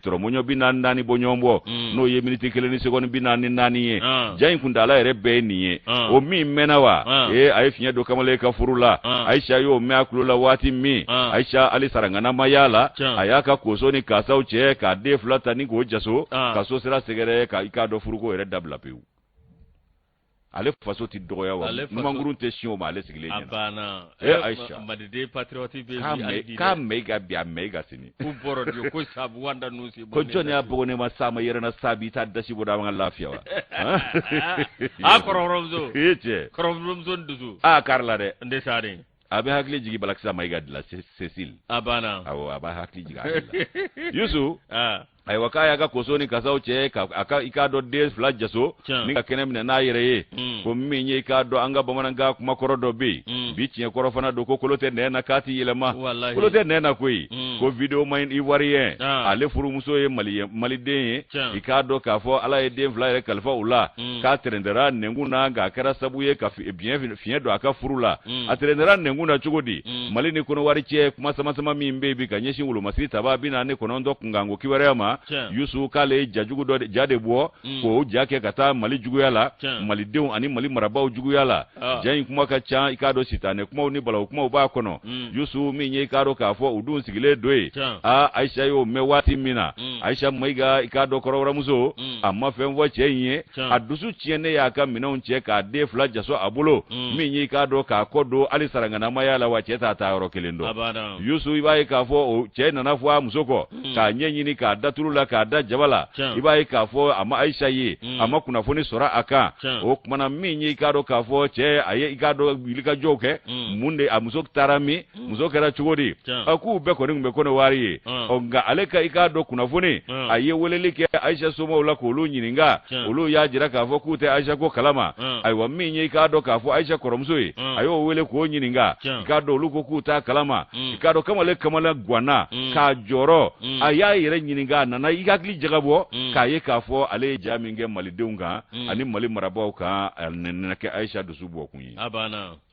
Speaker 2: tɔrɔmɔɲɔ 44 bɔ ɲɔgɔn bɔ, n'o ye miniti 1 ni seconde 44 ye. Ja in kuntaala yɛrɛ bɛɛ ye nin ye. O min mɛnna wa, ee, a ye fiɲɛ don kamalen ka furu la. Ayisa y'o mɛn a tulo la waati min, Ayisa hali sarangana ma y'a la. A y'a ka koso ni kasaw cɛ k'a den fila ta ni k'o jaso ka so sira sɛgɛrɛ, ka i k'a dɔn furuko yɛrɛ dabila pewu. Ale faso tɛ dɔgɔya wa numankuru tɛ sin o ma ale sigilen
Speaker 1: ɲɛna. A banna.
Speaker 2: Ee Ayisa,
Speaker 1: maliden patriote bɛ
Speaker 2: bi k'a Mayiga bi, a Mayiga sini.
Speaker 1: Ko bɔrɔ de ko sabu wanda nusi.
Speaker 2: Ko jɔn y'a bɔgɔ ne ma sa ma yɛrɛ na sa bi taa dasi bɔ an ka lafiya wa.
Speaker 1: A kɔrɔmuso.
Speaker 2: E cɛ.
Speaker 1: Kɔrɔmuso dusu.
Speaker 2: A kari la dɛ.
Speaker 1: N tɛ sa de.
Speaker 2: A bɛ hakili jigin Balakisa Mayiga de la, Cécile.
Speaker 1: A banna.
Speaker 2: Awɔ, a b'a hakili jigin ale la. Yusu. Ayiwa, k'a y'a ka koso ni kasaw cɛ ka a ka i k'a dɔn den fila jaso ni ka kɛnɛ minɛ n'a yɛrɛ ye. Ko min ye, i k'a dɔn an ka bamanankan kumakɔrɔ dɔ bɛ yen, bi tiɲɛ kɔrɔ fana don, ko kolo tɛ nɛn na k'a tɛ yɛlɛma. Kolo tɛ nɛn na koyi. Ko videoman ivoirien, ale furumuso ye maliden ye, i k'a dɔn k'a fɔ Ala ye den fila yɛrɛ kalifa u la, k'a tɛrɛntɛra nɛnkun na, k'a kɛra sabu ye ka fiɲɛ don a ka furu la. A tɛrɛntɛra nɛnkun na cogo di? Mali ni Kɔnɔwari cɛ kuma sama-sama min bɛ yen bi ka ɲɛsin wolomasiri taba 49 kunkanko kibaruya ma, Yusu, k'ale ye jajugu dɔ ja de bɔ k'o ja kɛ ka taa Mali juguya la, Malidenw ani Mali marabaaw juguya la. Ja in kuma ka ca, i k'a dɔn sitanɛ kumaw ni balawu kumaw b'a kɔnɔ. Yusu, min ye, i k'a dɔn k'a fɔ u dun sigilen don yen. Aa, Ayisa y'o mɛn waati min na, Ayisa Mayiga, i k'a dɔn kɔrɔbɔrɔmuso, a ma fɛn fɔ cɛ in ye. A dusu tiɲɛnen y'a ka minɛnw cɛ k'a den fila jaso a bolo, min ye, i k'a dɔn k'a kɔ don, hali saranganamaya la wa cɛ t'a taa yɔrɔ kelen dɔn. Yusu, i b'a ye k'a fɔ o cɛ nana fɔ a muso kɔ k'a ɲɛ ɲini k'a da tulu la k'a da jaba la. I b'a ye k'a fɔ a ma Ayisa ye, a ma kunnafoni sɔrɔ a kan. O kumana, min ye, i k'a dɔn k'a fɔ cɛ a ye i k'a dɔn wulikajɔw kɛ, mun de a muso taara min, muso kɛra cogo di? A k'u bɛɛ kɔni tun bɛ Kɔnɔwari ye. Ɔ, nka ale ka i k'a dɔn kunnafoni, a ye weleli kɛ Ayisa somaw la k'olu ɲininka. Olu y'a jira k'a fɔ k'u tɛ Ayisa ko kalama. Ayiwa, min ye, i k'a dɔn k'a fɔ Ayisa kɔrɔmuso ye, a y'o wele k'o ɲininka, i k'a dɔn olu ko k'u t'a kalama. I k'a dɔn kamalen kamana ganna k'a jɔrɔ. A y'a yɛrɛ ɲininka, a nana i hakili jagabɔ k'a ye k'a fɔ ale ye ja min kɛ malidenw kan ani Mali marabaaw kan, a nana kɛ Ayisa dusu bɔ kun ye.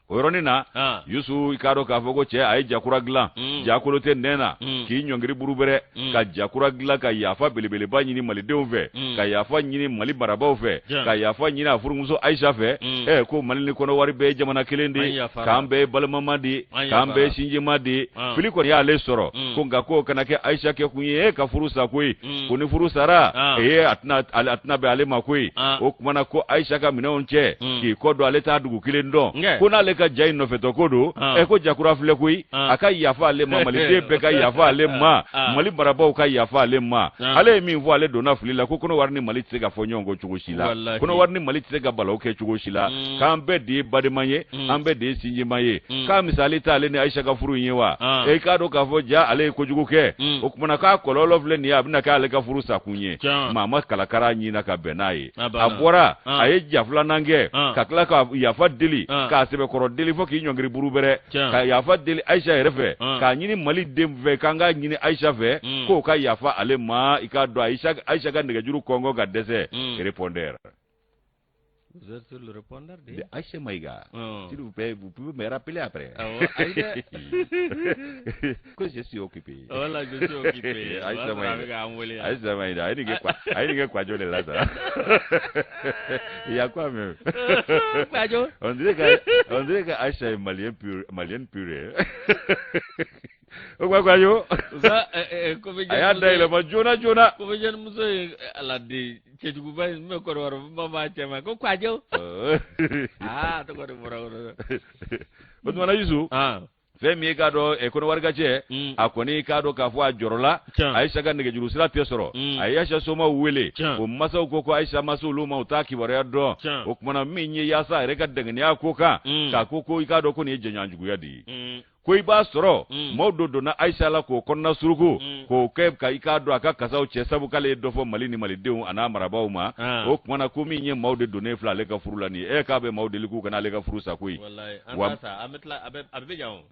Speaker 2: O yɔrɔnin na, Yusu, i k'a dɔn k'a fɔ ko cɛ a ye jakura dilan, jakolo tɛ nɛn na, k'i ɲɔngiri burubɛrɛ ka jakura dilan, ka yafa belebeleba ɲini malidenw fɛ, ka yafa ɲini Mali marabaaw fɛ, ka yafa ɲini a furumuso Ayisa fɛ. Ko Mali ni Kɔnɔwari bɛɛ ye jamana kelen de ye, k'an bɛɛ ye balimama de ye, k'an bɛɛ ye sinjima de ye. Fili kɔni y'ale sɔrɔ ko nka k'o kana kɛ Ayisa kɛ kun ye ka furu sa koyi, ko ni furu sara, ee, a tɛna bɛn ale ma koyi. O tuma na ko Ayisa ka minɛnw cɛ k'i kɔ don, ale t'a dugu kelen dɔn, ko n'ale ka ja in nɔfɛtɔ ko don, ko jakura filɛ koyi. A ka yafa ale ma, maliden bɛɛ ka yafa ale ma, Mali marabaaw ka yafa ale ma. Ale ye min fɔ, ale donna fili la, ko Kɔnɔwari ni Mali tɛ se ka fɔ ɲɔgɔn kɔ cogo si la, Kɔnɔwari ni Mali tɛ se ka balawu kɛ cogo si la, k'an bɛɛ de ye badenma ye, an bɛɛ de ye sinjima ye, k'a misali t'ale ni Ayisa ka furu in ye wa? E k'a dɔn k'a fɔ ja ale ye kojugu kɛ, o tuma na k'a kɔlɔlɔ filɛ nin ye, a bɛna kɛ ale ka furu sakun ye. Maa ma kalakara ɲina ka bɛn n'a ye. A bɔra, a ye ja filanan kɛ ka tila ka yafa deli, k'a sɛbɛkɔrɔ deli fo k'i ɲɔngiri burubɛrɛ, ka yafa deli Ayisa yɛrɛ fɛ, k'a ɲini Mali den fɛ, k'an k'a ɲini Ayisa fɛ k'o ka yafa ale ma. I k'a dɔn, Ayisa ka nɛgɛjuru kɔngɔ ka dɛsɛ, répondeur.
Speaker 1: Vous êtes sur le répondeur
Speaker 2: de Aïcha Maïga. Oh. S'il vous plaît, vous pouvez me rappeler après.
Speaker 1: Ah ouais.
Speaker 2: Que je suis occupé.
Speaker 1: Voilà, je suis occupé.
Speaker 2: Aïcha Maïga. Aïcha Maïga. Aïe, il quoi de là, ça. Il y a quoi même?
Speaker 1: Kwadjo.
Speaker 2: On dirait que Aïcha est malien pur, malienne pure. O quoi, Kwadjo?
Speaker 1: Ça,
Speaker 2: A y'a dayɛlɛma joona joona.
Speaker 1: Comédienne muso ye ala de cɛjuguba in min bɛ Kɔrɔwari ba b'a cɛ ma ko Kwadjo. Aa, tɔgɔ de bɔra kɔnɔ.
Speaker 2: O tuma na, Yusu, fɛn min ye k'a dɔn Kɔnɔwari ka cɛ, a kɔni k'a dɔn k'a fɔ a jɔrɔla. Ayisa ka nɛgɛjuru sira tɛ sɔrɔ. A ye Ayisa somaw wele, o masaw ko ko Ayisa ma se olu ma, u t'a kibaruya dɔn. O tuma na min ye yaasa a yɛrɛ ka dɛngɛniya ko kan, k'a ko ko i k'a dɔn ko nin ye jɛɲɔgɔnjuguya de ye, ko i b'a sɔrɔ maaw dɔ donna Ayisa la k'o kɔnɔna suruku, k'o kɛ ka i k'a dɔn a ka kasaw cɛ, sabu k'ale ye dɔ fɔ Mali ni malidenw a n'a marabaaw ma. O tuma na ko min ye maaw de donnen filɛ ale ka furu la nin ye, e k'a bɛ maaw deli k'u kana ale ka furu sa koyi.
Speaker 1: Wa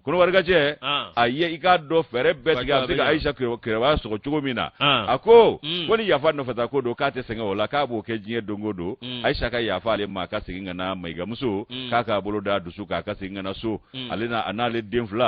Speaker 2: Kɔnɔwari ka cɛ, a ye i k'a dɔn fɛɛrɛ bɛɛ tigɛ a bɛ se ka Ayisa kɛrɛba sɔgɔ cogo min na. A ko ko ni yafa nɔfɛta ko don, k'a tɛ sɛgɛn o la, k'a b'o kɛ diɲɛ don o don. Ayisa ka yafa ale ma, a ka segin ka na Mayigamuso, k'a k'a bolo da dusu k'a ka segin ka na so, ale n'a a n'ale den fila.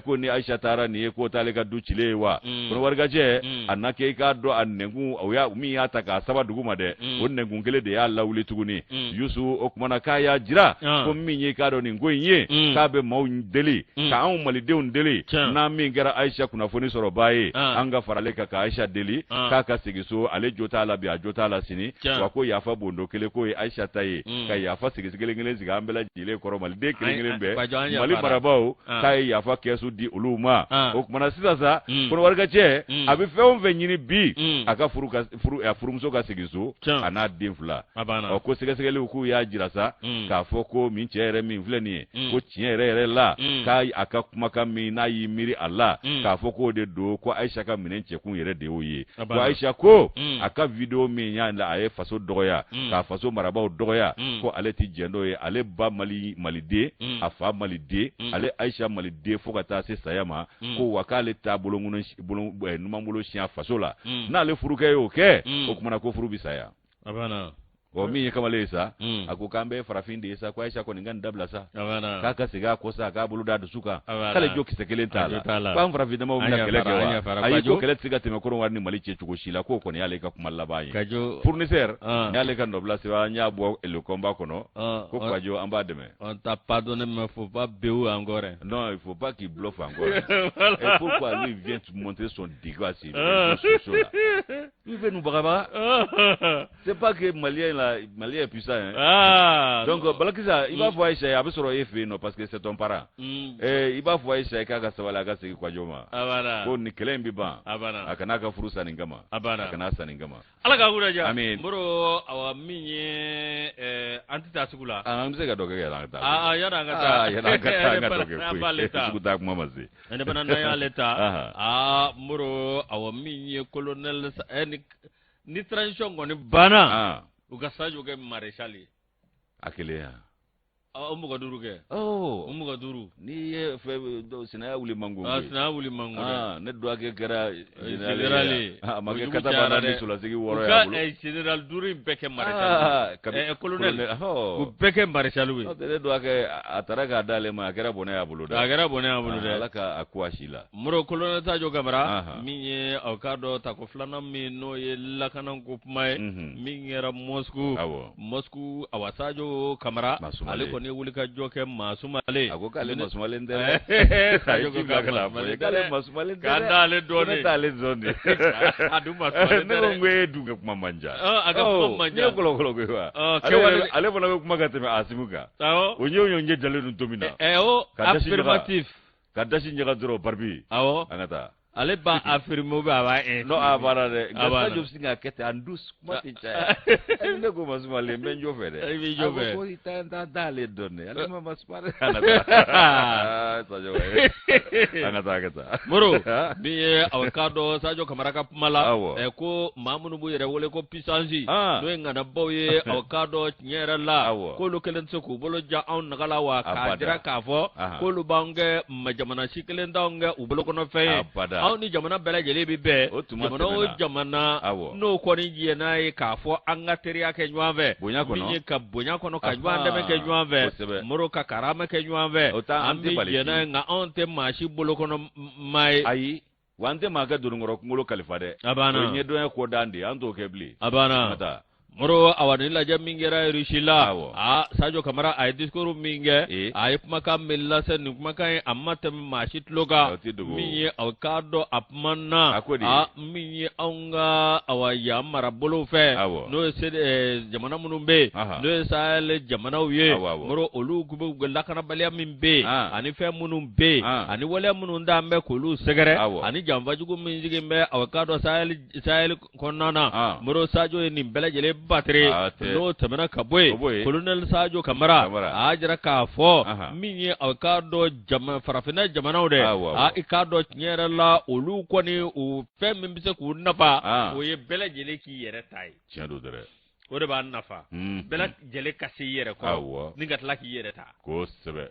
Speaker 2: Ko ni Ayisa taara nin ye, k'o t'ale ka du cilen ye wa? Kɔnɔwari ka cɛ, a na kɛ i k'a dɔn a nɛnkun, o y'a min y'a ta k'a saba dugu ma dɛ, o nɛnkun kelen de y'a lawuli tuguni, Yusu. O tuma na k'a y'a jira ko min ye i k'a dɔn nin ko in ye, k'a bɛ maaw deli, ka anw malidenw deli, n'a min kɛra Ayisa kunnafoni sɔrɔbaa ye, an ka farale kan ka Ayisa deli k'a ka segin so. Ale jo t'a la bi, a jo t'a la sini. Wa ko yafa bondo kelen k'o ye Ayisa ta ye, ka yafa sigi kelen kelen sigi an bɛɛ lajɛlen kɔrɔ, maliden kelen kelen bɛɛ, Mali marabaaw, k'a ye yafa kɛsu di olu ma. O tuma na sisan sa, Kɔnɔwari ka cɛ, a bɛ fɛn o fɛn ɲini bi, a ka furu ka furu a furumuso ka segin so, a n'a den fila. Ɔ, ko sɛgɛsɛgɛliw k'u y'a jira sa k'a fɔ ko min cɛ yɛrɛ min filɛ nin ye, ko tiɲɛ yɛrɛ yɛrɛ la, k'a a ka kumakan min n'a y'i miiri a la k'a fɔ k'o de don, ko Ayisa ka minɛn cɛkun yɛrɛ de y'o ye. Ko Ayisa ko a ka vidéo min y'a la, a ye faso dɔgɔya, k'a faso marabaaw dɔgɔya, ko ale tɛ jɛn n'o ye. Ale ba Mali maliden, a fa maliden, ale Ayisa maliden fo ka taa se saya ma. Ko wa k'ale t'a bolo numanbolo siɲɛ faso la. N'ale furukɛ y'o kɛ, o kumana ko furu bɛ saya. Ɔ, min ye kamalen ye sa, a ko k'an bɛɛ ye farafin de ye sa, ko Ayisa kɔni ka nin dabila sa, k'a ka segin a kɔ sa, k'a bolo da dusu kan, k'ale jo kisɛ kelen t'a la, k'an farafin damaw bɛna kɛlɛ kɛ wa? Ayi, ko kɛlɛ tɛ se ka tɛmɛ Kɔnɔwari ni Mali cɛ cogo si la, k'o kɔni y'ale ka kuma laban ye. Fournisseur n y'ale ka nɔbila sɛbɛn, an y'a bɔ le combat kɔnɔ, ko Kwadjo, an b'a dɛmɛ.
Speaker 1: On t'a pardonné, mais faut pas béou encore.
Speaker 2: Non, il faut pas qu'il bluffe encore. Et pourquoi lui vient te montrer son dégât sur les réseaux sociaux là? Il veut nous bagabaga. C'est pas que Malien là, Malien est puissant. Hein?
Speaker 1: Ah,
Speaker 2: Donc, Balakisa, il va voir Aïcha, a bɛ sɔrɔ e fɛ yen nɔ parce que c'est ton parent. Eh, i b'a fɔ Aïcha k'a ka sabali, a ka segin Kwadjo ma.
Speaker 1: A banna.
Speaker 2: Ko nin kɛlɛ in bɛ ban.
Speaker 1: A banna.
Speaker 2: A kana a ka furu sa nin kama.
Speaker 1: A banna.
Speaker 2: A kana sa nin kama.
Speaker 1: Ala ka wula diya.
Speaker 2: Amin.
Speaker 1: Moro, awa min ye an tɛ taa sugu la.
Speaker 2: Ah, an bɛ se ka dɔ kɛ yɛrɛ, an ka taa.
Speaker 1: Ah, yanni an ka taa.
Speaker 2: Ah, yanni an ka taa, an ka dɔ kɛ
Speaker 1: An b'ale
Speaker 2: koyi.
Speaker 1: ta.
Speaker 2: Sugu taa kuma ma se.
Speaker 1: Indépendant n'an y'ale ta.
Speaker 2: Aha.
Speaker 1: Aa, Moro, awa min ye colonel ni transition kɔni banna, u ka Sadio kɛ maréchal ye.
Speaker 2: A kelen ya.
Speaker 1: O 25 kɛ. O 25.
Speaker 2: N'i ye fɛn sinaya wuli man go.
Speaker 1: Sinaya wuli man go dɛ.
Speaker 2: Ne dɔgɔkɛ kɛra général ye. A ma kɛ katabana ni solasigi wɔɔrɔ y'a bolo.
Speaker 1: U ka général duuru in bɛɛ kɛ maréchal ye. Colonel. U bɛɛ kɛ maréchal ye.
Speaker 2: N'o tɛ ne dɔgɔkɛ a taara k'a d'ale ma a kɛra bɔnɛ y'a bolo dɛ.
Speaker 1: A kɛra bɔnɛ y'a bolo dɛ.
Speaker 2: Ala ka a ku a si la.
Speaker 1: Moro colonel Sajo Kamara min ye aw k'a dɔn tako filanan min n'o ye lakanako kuma ye min kɛra Moscou.
Speaker 2: Awɔ.
Speaker 1: Moscou awa Sajo Kamara ale kɔni ye wulikajɔ kɛ maa sumalen.
Speaker 2: A ko k'ale masumalen tɛ dɛ.
Speaker 1: Sajo ko
Speaker 2: k'ale masumalen tɛ dɛ.
Speaker 1: K'an t'ale dɔn
Speaker 2: de. Ne t'ale dɔn de.
Speaker 1: A dun masumalen tɛ dɛ.
Speaker 2: Ne ko n ko e dun ka kuma man ca.
Speaker 1: A ka kuma man ca.
Speaker 2: Ne ye kɔlɔkɔlɔ koyi wa. Ale fana bɛ kuma ka tɛmɛ Asimu kan.
Speaker 1: Awɔ.
Speaker 2: O ɲɛ o ɲɛ jalen don don min na.
Speaker 1: Ɛ o affirmatif.
Speaker 2: Ka dasi ɲaga dɔrɔn baribi.
Speaker 1: Awɔ.
Speaker 2: An ka taa.
Speaker 1: Ale b'a affirmer ou bien a b'a infirmer.
Speaker 2: Non a banna dɛ. Nka Sajo bɛ sin k'a kɛ ten en douce kuma tɛ caya. Ne ko masumalen n bɛ n jɔ fɛ dɛ.
Speaker 1: I b'i jɔ fɛ.
Speaker 2: A ko ko i t'ale dɔn dɛ. Ale ma masumalen. An ka taa. Sajo an ka taa an ka taa.
Speaker 1: Moro min ye aw k'a dɔn Sajo Kamara ka kuma la.
Speaker 2: Awɔ.
Speaker 1: Ɛ ko maa minnu b'u yɛrɛ wele ko puissance. N'o ye ŋanabaw ye aw k'a dɔn tiɲɛ yɛrɛ la.
Speaker 2: Awɔ.
Speaker 1: K'olu kelen tɛ se k'u bolo jan anw naga la wa k'a jira k'a fɔ k'olu b'anw kɛ jamana si kelen t'anw kɛ u bolokɔnɔfɛn ye. Aw ni jamana bɛɛ lajɛlen bɛ bɛn jamana o jamana n'o kɔni jɛn'a ye k'a fɔ an ka teriya kɛ ɲɔgɔn fɛ min ye ka bonya kɔnɔ ka ɲɔgɔn dɛmɛ kɛ ɲɔgɔn fɛ Moro ka karama kɛ ɲɔgɔn fɛ an bɛ jɛn n'a ye nka anw tɛ maa si bolokɔnɔ maa ye.
Speaker 2: Ayi wa an tɛ maa ka dononkɔrɔ kunkolo kalifa dɛ.
Speaker 1: A banna.
Speaker 2: O ye ɲɛdɔnya kɔdan de ye an t'o kɛ bilen.
Speaker 1: A banna. Moro awa ni lajɛ min kɛra Russie la a Sajo Kamara a ye discours min kɛ a ye kumakan min lase nin kumakan ye a ma tɛmɛ maa si tulo kan min ye aw k'a dɔn a kuma na a min ye anw ka awa yan marabolow fɛ n'o ye jamana minnu bɛ yen n'o ye Sahel jamanaw ye Moro olu bɛ lakanabaliya min bɛ yen ani fɛn minnu bɛ yen ani waleya minnu t'an bɛ k'olu sɛgɛrɛ ani janfajugu min sigilen bɛ aw k'a dɔn Sahel kɔnɔna na
Speaker 2: ah.
Speaker 1: Moro Sajo ye nin bɛɛ lajɛlen batiri
Speaker 2: ah,
Speaker 1: n'o tɛmɛna ka bɔ yen colonel Sajo Kamara a y'a jira k'a fɔ min ye a k'a dɔn farafinna jamanaw dɛ a i k'a dɔn tiɲɛ yɛrɛ la olu kɔni u fɛn min bɛ se k'u nafa o ye bɛɛ lajɛlen k'i yɛrɛ ta ye
Speaker 2: tiɲɛ don dɛ
Speaker 1: o de b'a nafa bɛɛ lajɛlen ka se i yɛrɛ kɔrɔ ni ka tila k'i yɛrɛ ta
Speaker 2: kosɛbɛ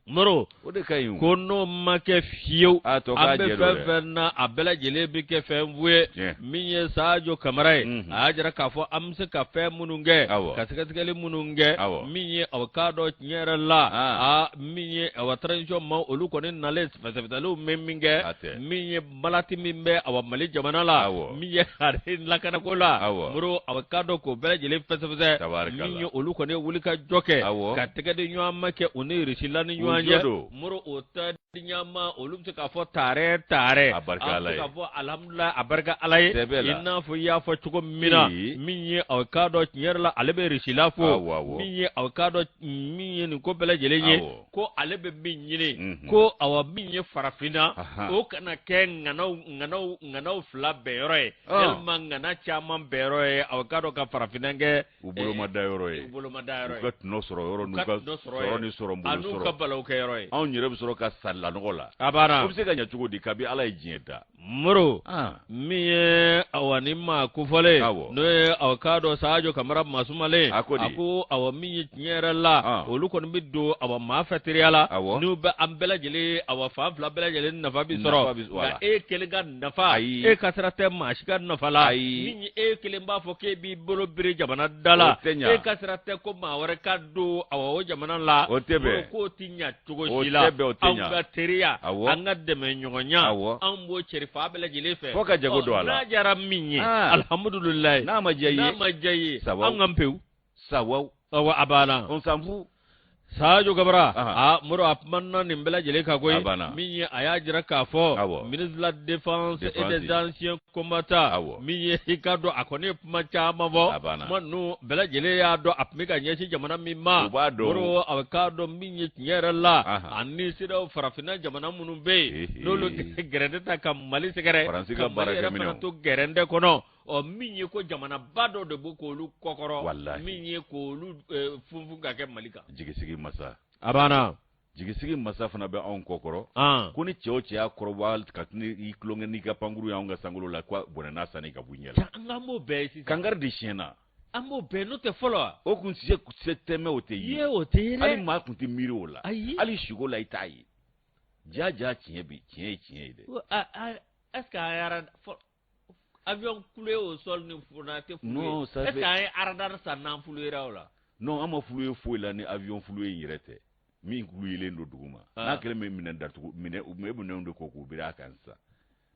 Speaker 1: Moro
Speaker 2: o de ka ɲi
Speaker 1: ko n'o ma kɛ fiyewu
Speaker 2: a tɔ
Speaker 1: an
Speaker 2: k'a
Speaker 1: bɛ
Speaker 2: jɛ
Speaker 1: fɛn
Speaker 2: don dɛ
Speaker 1: fɛn na a bɛɛ lajɛlen bɛ kɛ fɛn fu ye
Speaker 2: Tiɲɛ.
Speaker 1: min ye Sajo Kamara ye
Speaker 2: Mhm.
Speaker 1: a y'a jira k'a fɔ an bɛ se ka fɛn minnu kɛ
Speaker 2: Awɔ.
Speaker 1: ka sɛgɛsɛgɛli minnu kɛ
Speaker 2: Awɔ.
Speaker 1: min ye aw k'a dɔn tiɲɛ yɛrɛ la
Speaker 2: Ah.
Speaker 1: a min ye awa transition ma olu kɔni nalen fɛsɛfɛsɛliw bɛ min kɛ
Speaker 2: A tɛ.
Speaker 1: min ye malati min bɛ awa Mali jamana la
Speaker 2: Awɔ.
Speaker 1: min ye ale lakanako la
Speaker 2: Awɔ.
Speaker 1: Moro aw k'a dɔn k'o bɛɛ lajɛlen fɛsɛfɛsɛ
Speaker 2: Tabarikala.
Speaker 1: min ye olu kɔni ye wulikajɔ kɛ
Speaker 2: Awɔ.
Speaker 1: ka tɛgɛ di ɲɔgɔn ma kɛ u ni Russie la ni
Speaker 2: U
Speaker 1: ɲɔgɔn
Speaker 2: jo
Speaker 1: cɛ
Speaker 2: don.
Speaker 1: Moro o tɛ di ɲɔgɔn ma olu bɛ se k'a fɔ taarɛ taarɛ
Speaker 2: A barika
Speaker 1: an
Speaker 2: Ala
Speaker 1: bɛ se
Speaker 2: ye.
Speaker 1: k'a fɔ alihamudulila a barika Ala ye
Speaker 2: Sɛbɛ la.
Speaker 1: i n'a fɔ i y'a fɔ cogo min na
Speaker 2: Ee.
Speaker 1: min ye aw k'a dɔn tiɲɛ yɛrɛ la ale bɛ Russie la fo
Speaker 2: Awɔ, awɔ.
Speaker 1: min ye aw k'a dɔn min ye nin ko bɛɛ lajɛlen ye
Speaker 2: Awɔ.
Speaker 1: ko ale bɛ min ɲini
Speaker 2: Mhm.
Speaker 1: ko awa min ye farafinna
Speaker 2: Ahan.
Speaker 1: o kana kɛ ŋanaw ŋanaw ŋanaw fila bɛnyɔrɔ ye
Speaker 2: Ɔn.
Speaker 1: walima ŋana caman bɛnyɔrɔ ye aw k'a dɔn ka farafinna kɛ
Speaker 2: u boloma da yɔrɔ ye
Speaker 1: u boloma da yɔrɔ
Speaker 2: u
Speaker 1: ye
Speaker 2: ka tɔnɔ sɔrɔ yɔrɔ n'u
Speaker 1: ka
Speaker 2: ka
Speaker 1: tɔnɔ sɔrɔ
Speaker 2: sɔrɔ
Speaker 1: ye.
Speaker 2: ni sɔrɔ
Speaker 1: a
Speaker 2: bolo
Speaker 1: n'u ka
Speaker 2: sɔrɔ
Speaker 1: balaw kɛ yɔrɔ ye
Speaker 2: anw yɛrɛ bɛ sɔrɔ ka sa lanɔgɔ la
Speaker 1: a banna
Speaker 2: o bɛ se ka ɲɛ cogo di kabi Ala ye diɲɛ da
Speaker 1: Moro
Speaker 2: Ah.
Speaker 1: min ye awa ni maa kofɔlen
Speaker 2: Awɔ.
Speaker 1: n'o ye aw k'a dɔn Sajo Kamara masumalen
Speaker 2: A ko di?
Speaker 1: a ko awa min ye tiɲɛ yɛrɛ la
Speaker 2: Ah.
Speaker 1: olu kɔni bɛ don awa maa fɛ teriya la
Speaker 2: Awɔ.
Speaker 1: n'u bɛ an bɛɛ lajɛlen awa fan fila bɛɛ lajɛlen nafa bi
Speaker 2: Nafa
Speaker 1: sɔrɔ
Speaker 2: bi- voilà.
Speaker 1: nka e kelen ka nafa
Speaker 2: Ayi.
Speaker 1: e ka sira tɛ maa si ka nafa la
Speaker 2: Ayi.
Speaker 1: min ye e kelen b'a fɔ k'e b'i bolo biri jamana da la
Speaker 2: O tɛ ɲa.
Speaker 1: e ka sira tɛ ko maa wɛrɛ ka don awa o jamana la
Speaker 2: O tɛ bɛn.
Speaker 1: k'o tɛ ɲa cogo
Speaker 2: O
Speaker 1: si la
Speaker 2: tɛ bɛn, o tɛ
Speaker 1: anw
Speaker 2: ɲa.
Speaker 1: ka teriya
Speaker 2: Awɔ.
Speaker 1: an ka dɛmɛɲɔgɔnya
Speaker 2: Awɔ.
Speaker 1: anw b'o cɛri fan bɛɛ lajɛlen fɛ
Speaker 2: Fo ka jago don a la.
Speaker 1: n'a diyara min ye
Speaker 2: Ah.
Speaker 1: alihamudulilayi
Speaker 2: n'a ma diya i
Speaker 1: n'a
Speaker 2: ye
Speaker 1: ma diya i ye
Speaker 2: Sawawu.
Speaker 1: an k'an pewu
Speaker 2: sawawu
Speaker 1: awɔ a banna
Speaker 2: on s'en fout
Speaker 1: Sajo Kamara
Speaker 2: Ahan.
Speaker 1: a Moro a kumana nin bɛɛ lajɛlen kan koyi
Speaker 2: A banna.
Speaker 1: min ye a y'a jira k'a fɔ
Speaker 2: Awɔ.
Speaker 1: ministre de la défense et
Speaker 2: Défense.
Speaker 1: des anciens combattants
Speaker 2: Awɔ.
Speaker 1: min ye i k'a dɔn a kɔni ye kuma caman fɔ
Speaker 2: A banna.
Speaker 1: kuma ninnu bɛɛ lajɛlen y'a dɔn a tun bɛ ka ɲɛsin jamana min ma
Speaker 2: U b'a dɔn.
Speaker 1: Moro a k'a dɔn min ye tiɲɛ yɛrɛ la
Speaker 2: Ahan.
Speaker 1: ani CEDEAO farafinna jamana minnu bɛ yen
Speaker 2: Ehe.
Speaker 1: n'olu gɛrɛntɛ ta ka Mali sɛgɛrɛ
Speaker 2: Faransi
Speaker 1: ka
Speaker 2: ka
Speaker 1: Mali yɛrɛ
Speaker 2: baarakɛminɛnw.
Speaker 1: fana to gɛrɛntɛ kɔnɔ ɔ min ye ko jamanaba dɔ de bɛ k'olu kɔkɔrɔ
Speaker 2: Walahi.
Speaker 1: min ye k'olu funfun ka kɛ Mali kan
Speaker 2: jigisigi masa
Speaker 1: a banna
Speaker 2: jigisigi masa fana bɛ anw kɔkɔrɔ
Speaker 1: an
Speaker 2: ko ni cɛ o cɛ y'a kɔrɔbɔ ka i tulonkɛ n'i ka pankuru y'anw ka sankolo la ko bɔnɛ n'a sanni ka bɔ i ɲɛ la
Speaker 1: an k'an b'o bɛɛ ye sisan
Speaker 2: kankari de siɲɛna
Speaker 1: An b'o bɛɛ n'o tɛ fɔlɔ wa?
Speaker 2: O kun se se tɛmɛ o tɛ ye.
Speaker 1: Ye o tɛ ye dɛ.
Speaker 2: Hali maa kun tɛ miiri o la.
Speaker 1: Ayi.
Speaker 2: Hali suko la i t'a ye. Ja ja tiɲɛ bi tiɲɛ ye tiɲɛ ye dɛ.
Speaker 1: Est-ce que an yɛrɛ avion cloué au sol ni funa tɛ
Speaker 2: fulu ye? Non, ça
Speaker 1: fait. Est-ce qu'an ye radar san n'an fuluera o la?
Speaker 2: Non, an ma fulu ye foyi la ni avion fulu ye yɛrɛ tɛ. Min clouélen don dugu ma. N'a kɛlen bɛ minɛn datugu minɛ u bɛ minɛnw de ko k'u biri a kan sisan.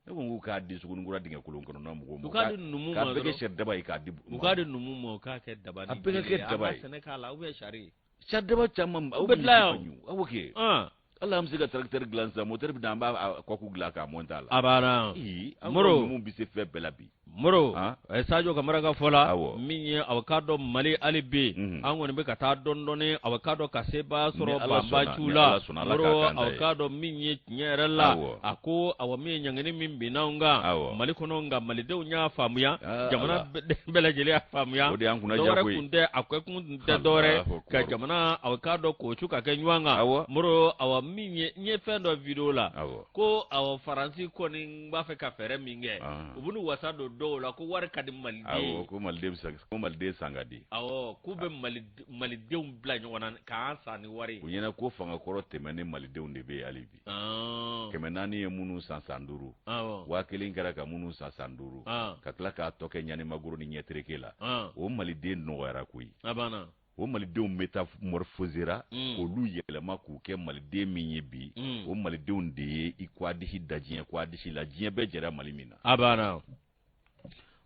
Speaker 2: Ne ko k'u k'a di Suguninkura dingɛ kolon kɔnɔna mɔgɔw ma.
Speaker 1: U k'a di numu ma
Speaker 2: dɔrɔn. K'a bɛɛ kɛ sɛridaba ye k'a di.
Speaker 1: U k'a di numu ma u k'a kɛ daba ni.
Speaker 2: A bɛɛ ka kɛ daba ye.
Speaker 1: An ka sɛnɛ k'a la ou bien sari.
Speaker 2: Saridaba caman.
Speaker 1: U bɛ tila yan.
Speaker 2: Awɔ kɛ. Hali an bɛ se ka tracteur dilan sisan moteur bɛ na an b'a kɔku dilan k'a monter a la.
Speaker 1: A banna.
Speaker 2: Ee an ka numu bɛ se fɛn bɛɛ la bi.
Speaker 1: Moro Sadio Kamara ka fɔ la min ye aw k'a dɔn Mali hali bi an kɔni bɛ ka taa dɔɔni dɔɔni aw k'a dɔn ka sebaya sɔrɔ banbaanciw la Moro aw k'a dɔn min ye tiɲɛ yɛrɛ la a ko awa min ye ɲangini min binna anw kan Mali kɔnɔ nka Malidenw y'a faamuya jamana bɛɛ lajɛlen y'a faamuya dɔwɛrɛ kun tɛ a kɛ kun tɛ dɔwɛrɛ ka jamana aw k'a dɔn k'o cu ka kɛ ɲɔgɔn kan Moro awa min ye n ye fɛn dɔ video la ko awa Faransi kɔni b'a fɛ ka fɛɛrɛ min kɛ u b'u wasa don dɔw la ko wari ka di maliden
Speaker 2: ye ko maliden ko maliden san ka di
Speaker 1: awɔ k'u bɛ malidenw bila ɲɔgɔn na k'an san ni wari
Speaker 2: u ɲɛna ko fanga kɔrɔ tɛmɛ ni malidenw de bɛ yen hali bi 400 ye minnu san san 5 1000 kɛra ka minnu san san 5 ka tila k'a tɔ kɛ ɲanimagoro ni ɲɛtereke la o maliden nɔgɔyara koyi
Speaker 1: a banna
Speaker 2: o malidenw métamorphosera k'olu yɛlɛma k'u kɛ maliden min ye bi o malidenw de ye i ko a disi da diɲɛ ko a disi la diɲɛ bɛɛ jɛra Mali min na
Speaker 1: a banna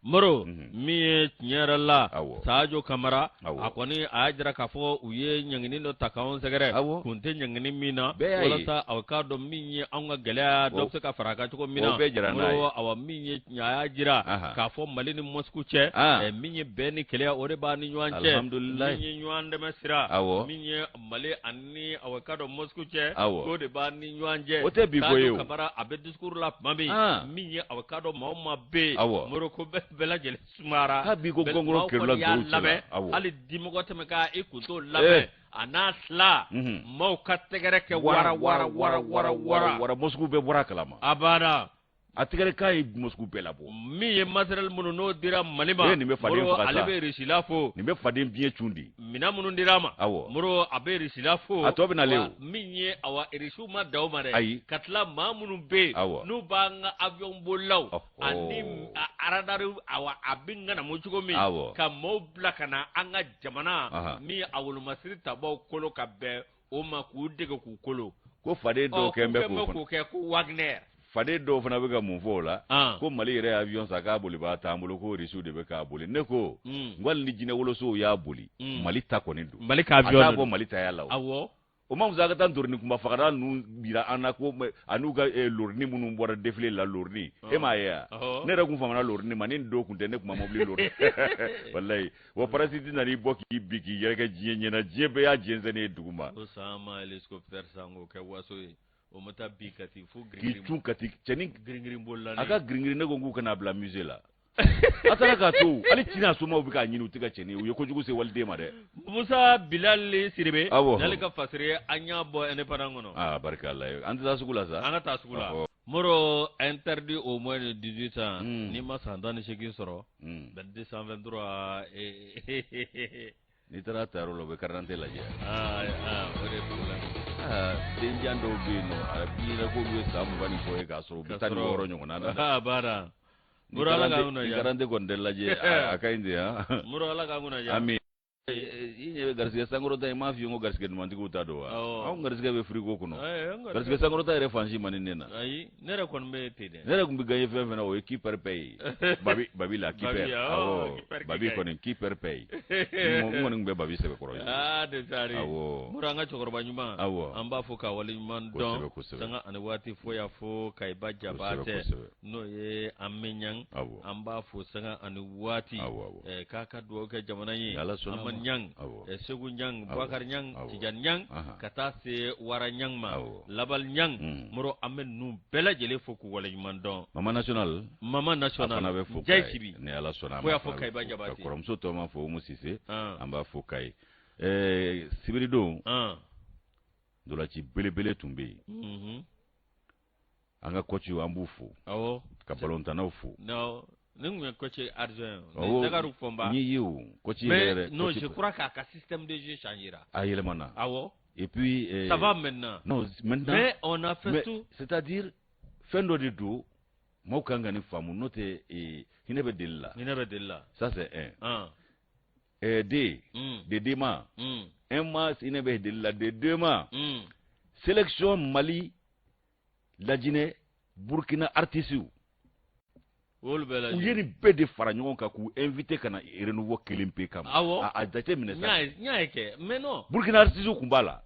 Speaker 1: Moro min ye tiɲɛ yɛrɛ la Sadio Kamara a kɔni a y'a jira k'a fɔ u ye ɲangini dɔ ta k'anw sɛgɛrɛ kun tɛ ɲangini min na walasa aw k'a dɔn min ye anw ka gɛlɛya dɔ bɛ se ka fara a kan cogo min na Moro awa min ye a y'a jira k'a fɔ Mali ni Moscou cɛ min ye bɛn ni kelenya o de b'a ni ɲɔgɔn cɛ
Speaker 2: alhamdulillah
Speaker 1: min ye ɲɔgɔn dɛmɛ sira
Speaker 2: awɔ
Speaker 1: min ye Mali ani aw k'a dɔn Moscou cɛ
Speaker 2: awɔ
Speaker 1: o de b'a ni ɲɔgɔn cɛ
Speaker 2: o tɛ bi ko ye o
Speaker 1: Kamara a bɛ discours la tuma min min ye aw k'a dɔn maa o maa bɛ yen
Speaker 2: awɔ
Speaker 1: Moro ko bɛɛ lajɛlen sumara
Speaker 2: ha bi ko gɔngɔrɔ kerula
Speaker 1: ntoriw cɛla awɔ hali dimɔgɔ tɛmɛ ka i kun t'o lamɛn a n'a tila maaw ka tɛgɛrɛ kɛ wara wara wara wara wara
Speaker 2: wara Moscou bɛɛ bɔra a kalama
Speaker 1: a banna
Speaker 2: a tɛgɛrɛ k'a ye Moscou bɛɛ labɔ
Speaker 1: min ye matériel minnu n'o dira Mali ma
Speaker 2: nin bɛ faden faga sa
Speaker 1: ale bɛ Russie fo
Speaker 2: nin bɛ faden biɲɛ cun di
Speaker 1: minɛn minnu dira a ma
Speaker 2: awɔ
Speaker 1: Moro a bɛ Russie fo
Speaker 2: a tɔ bɛ nalen o
Speaker 1: min ye awa Russiw ma dan o ma dɛ
Speaker 2: ayi
Speaker 1: ka tila maa minnu bɛ yen
Speaker 2: awɔ
Speaker 1: n'u b'an ka avion bolilaw ani radar awa a bɛ ŋanamu cogo min
Speaker 2: awɔ
Speaker 1: ka maaw bila ka na an ka jamana min ye a wolomasiri tabaw kolo ka bɛn o ma k'u dege k'u kolo
Speaker 2: ko faden dɔw kɛn bɛ
Speaker 1: k'o kɛ ko Wagner
Speaker 2: faden dɔw fana bɛ ka mun fɔ o la ko Mali yɛrɛ ye avion san k'a bolibaa t'an bolo ko Russiw de bɛ k'a boli ne ko n ko hali ni jinɛ wolosow y'a boli Mali ta kɔni don
Speaker 1: Mali ka avion
Speaker 2: a t'a bɔ Mali taya la o
Speaker 1: awɔ
Speaker 2: o ma fisa ka taa ntorini kunba fagala ninnu yira an na ko an'u ka lorini minnu bɔra défilé la lorini e m'a ye wa ne yɛrɛ kun famana lorini ma ni nin don kun tɛ ne kun ma mobili lorini walayi wa parasiti nan'i bɔ k'i bin k'i yɛrɛkɛ diɲɛ ɲɛna diɲɛ bɛɛ y'a jɛnsɛnnen ye dugu ma
Speaker 1: ko san ma hélicoptère san k'o kɛ waso ye o ma taa bin Kati fo
Speaker 2: k'i cun Kati cɛnin
Speaker 1: giringirin bolila
Speaker 2: a ka giringirin ne ko k'u kana bila musée la a taara k'a to hali tina somaw bɛ k'a ɲini u tɛ ka cɛnin u ye kojugu se waliden ma dɛ
Speaker 1: Musa Bilali Sidibe
Speaker 2: awɔ
Speaker 1: n'ale ka fasiri an y'a bɔ indépendant kɔnɔ
Speaker 2: aa barika Ala ye an tɛ taa sugu la sa
Speaker 1: an ka taa sugu la Moro interdit au moins de 18 ans n'i ma san 18 sɔrɔ 223
Speaker 2: n'i taara tayɔrɔ la u bɛ carte d'identité lajɛ
Speaker 1: o de ye problème
Speaker 2: denjan dɔw bɛ yen nɔ a b'i ɲɛna k'olu ye san 20 ni kɔ ye k'a sɔrɔ u bɛ 16 ɲɔgɔn na
Speaker 1: a baara Moro Ala k'an kunna
Speaker 2: ni
Speaker 1: diya
Speaker 2: carte d'identité kɔni tɛ lajɛ a ka ɲi ten han
Speaker 1: Moro Ala k'an kunna diya
Speaker 2: ami i ɲɛ bɛ garisɛgɛ sankɔrɔta in m'a f'i ye ko garisɛgɛ dumantigiw ta don wa anw garisɛgɛ bɛ frigo kɔnɔ garisɛgɛ sankɔrɔta yɛrɛ fan si man di ne na
Speaker 1: ayi ne yɛrɛ kɔni bɛ ten dɛ
Speaker 2: ne yɛrɛ tun bɛ gagner fɛn fɛn na o ye qui perd paye babi babi la qui perd awɔ babi kɔni qui perd paye n kɔni tun bɛ babi sɛbɛkɔrɔ ye
Speaker 1: aa de sari
Speaker 2: awɔ
Speaker 1: Moro an ka cɛkɔrɔba ɲuman
Speaker 2: awɔ
Speaker 1: an b'a fo k'a waleɲuman dɔn sanga ani waati fo y'a fo Kayiba Jabatɛ n'o ye Ame Ɲang an b'a fo sanga ani waati k'a ka dugawu kɛ jamana ye Ama Ɲang Segu Ɲang Bubakari Ɲang Tijani Ɲang ka taa se Wara Ɲang ma Labali Ɲang Moro an bɛ ninnu bɛɛ lajɛlen fo k'u waleɲuman dɔn
Speaker 2: Mama national
Speaker 1: Mama national
Speaker 2: fana bɛ fo
Speaker 1: Jayi Sibi
Speaker 2: ni Ala sɔnna
Speaker 1: fo y'a fo Kayiba Jabate
Speaker 2: ka kɔrɔmuso tɔma fo Umu Sise an b'a fo Kayi sibiridon ntolaci belebele tun bɛ yen an ka kɔciw an b'u fo
Speaker 1: awɔ
Speaker 2: ka balontannaw fo
Speaker 1: Nin tun ye coach adjoint ye. Zakari Fɔnba.
Speaker 2: N y'i ye o coach yɛrɛ
Speaker 1: yɛrɛ. Non, je crois k'a ka système de jeu changera.
Speaker 2: A yɛlɛmana.
Speaker 1: Awɔ.
Speaker 2: Et puis.
Speaker 1: Ça va maintenant.
Speaker 2: Non, maintenant.
Speaker 1: Mais on a fait
Speaker 2: mais,
Speaker 1: tout.
Speaker 2: C'est-à-dire fɛn dɔ de don, maaw kan ka nin faamu, n'o tɛ hinɛ bɛ deli la.
Speaker 1: Hinɛ bɛ deli la.
Speaker 2: Ça, c'est un. Deux. De deux ma. Un ma, hinɛ bɛ deli la, de deux ma. Sélection Mali, Lajinɛ, Burkina artistes.
Speaker 1: Olu bɛɛ
Speaker 2: lajɛlen. U ye nin bɛɛ de fara ɲɔgɔn kan k'u invité ka na Renouveau kelen pe kama.
Speaker 1: Awɔ.
Speaker 2: A jate minɛ sa.
Speaker 1: N y'a ye kɛ, mais non.
Speaker 2: Burkina artistes tun b'a la.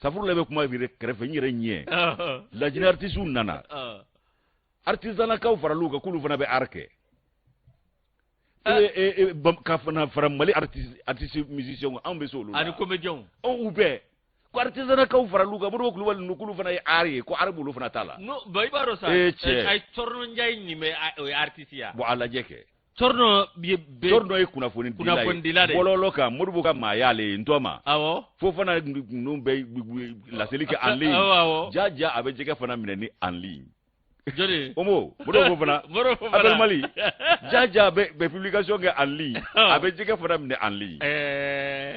Speaker 2: Safurulayi bɛ kuma yɛrɛ kɛrɛfɛ, n yɛrɛ ɲɛ. Lajinɛ artistes nana. Artisanakaw faral'u kan k'olu fana bɛ art kɛ. Ka fana fara Mali artiste musiciens anw bɛ se olu la.
Speaker 1: Ani comédiens.
Speaker 2: U bɛɛ. Ko artisanakaw faral'u kan, Modibo Kulubali ninnu, k'olu fana ye art ye, ko art b'olu fana ta la.
Speaker 1: Non, bon, i b'a dɔn sa.
Speaker 2: Ee cɛ.
Speaker 1: Ayi, Cɔrɔnɔ Njayi nin bɛ, o ye artiste ya.
Speaker 2: Bon, a lajɛ kɛ.
Speaker 1: Cɔrɔnɔ ye bɛ.
Speaker 2: Cɔrɔnɔ ye kunnafonidila ye. Bɔlɔlɔ kan, Modibo ka maa y'ale ye, n tɔ ma.
Speaker 1: Awɔ.
Speaker 2: Fo fana ninnu bɛ laseli kɛ en ligne.
Speaker 1: Awɔ.
Speaker 2: Ja ja, a bɛ jɛgɛ fana minɛ ni en ligne.
Speaker 1: Jɔni?
Speaker 2: Omo, Modibo fana.
Speaker 1: Modibo fana.
Speaker 2: Appel Mali. Ja ja bɛ publication kɛ en ligne. A bɛ jɛgɛ fana minɛ en ligne.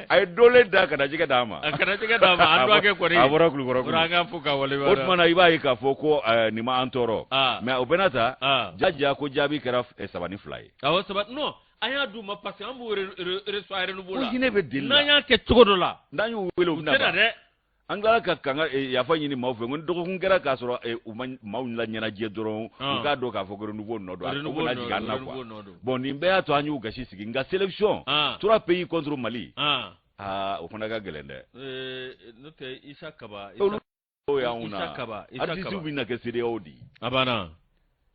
Speaker 2: A ye dolen da ka na jɛgɛ d'a ma.
Speaker 1: A kana jɛgɛ d'a ma, an dɔgɔkɛ kɔni.
Speaker 2: A bɔra Kulukɔrɔ.
Speaker 1: Bɔra, an ka fo ka wale.
Speaker 2: O tuma na, i b'a ye k'a fɔ ko nin ma an tɔɔrɔ. Mais o bɛɛ n'a ta, ja ja ko jaabi kɛra 3-2 ye.
Speaker 1: Awɔ, saba, non, an y'a d'u ma parce que an b'u reçoit Renouveau la.
Speaker 2: Ko hinɛ bɛ deli la.
Speaker 1: N'an y'a kɛ cogo dɔ la.
Speaker 2: N'an y'u wele, u
Speaker 1: bɛna ban. U tɛ na dɛ.
Speaker 2: An tilala ka kanga yafa ɲini maaw fɛ, ko ni dɔgɔkun kɛra k'a sɔrɔ u ma maaw la ɲɛnajɛ dɔrɔn, u k'a dɔn k'a fɔ ko Renouveau nɔ don, u bɛna jigin an na quoi. Bon, nin bɛɛ y'a to an y'u gasi sigi, nka sélection 3 pays contre Mali, aa, o fana ka gɛlɛn dɛ.
Speaker 1: N'o tɛ, Isa Kaba.
Speaker 2: Olu y'anw na.
Speaker 1: Isa Kaba. Isa Kaba.
Speaker 2: Artistes bɛ na kɛ CEDEAO de ye.
Speaker 1: A banna.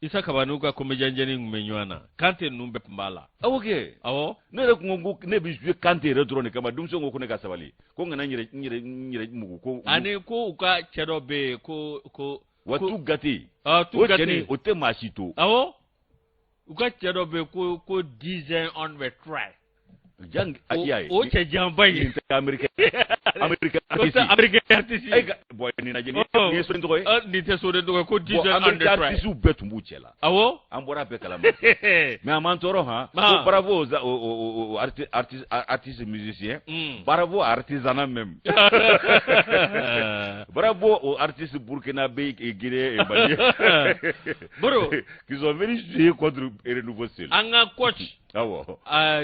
Speaker 1: Isa Kaba n'u ka comédien jɛni tun bɛ ɲɔgɔn na. Kante ninnu bɛɛ tun b'a la.
Speaker 2: Awɔ kɛ.
Speaker 1: Awɔ.
Speaker 2: Ne yɛrɛ kun ko ne bɛ jouer Kante yɛrɛ dɔrɔn de kama, denmisɛnw ko ko ne ka sabali, ko n kana n yɛrɛ n yɛrɛ n yɛrɛ mugu ko.
Speaker 1: Ani ko u ka cɛ dɔ bɛ yen ko.
Speaker 2: Wa tu gate.
Speaker 1: Ah, tu gate.
Speaker 2: O cɛnin, o tɛ maa si to.
Speaker 1: Awɔ. U ka cɛ dɔ bɛ yen ko 10 on the try.
Speaker 2: Jan y'a ye.
Speaker 1: O cɛ janba in.
Speaker 2: Nin tɛ américain. Américain artiste.
Speaker 1: O tɛ américain artiste.
Speaker 2: E ka bon, nin lajɛ, nin ye soden tɔgɔ ye.
Speaker 1: Nin tɛ soden tɔgɔ ye, ko 10
Speaker 2: on the try. Bon, américain artiste bɛɛ tun b'u cɛ la.
Speaker 1: Awɔ.
Speaker 2: An bɔra bɛɛ kalama. Mais a m'an tɔɔrɔ han. Ko bravo aux artistes musiciens. Bravo artisanat même. Bravo aux artistes burkinabé et guinéens et maliens.
Speaker 1: Boro.
Speaker 2: Qui sont venus jouer contre Renouveau seul.
Speaker 1: An ka coach.
Speaker 2: Awɔ.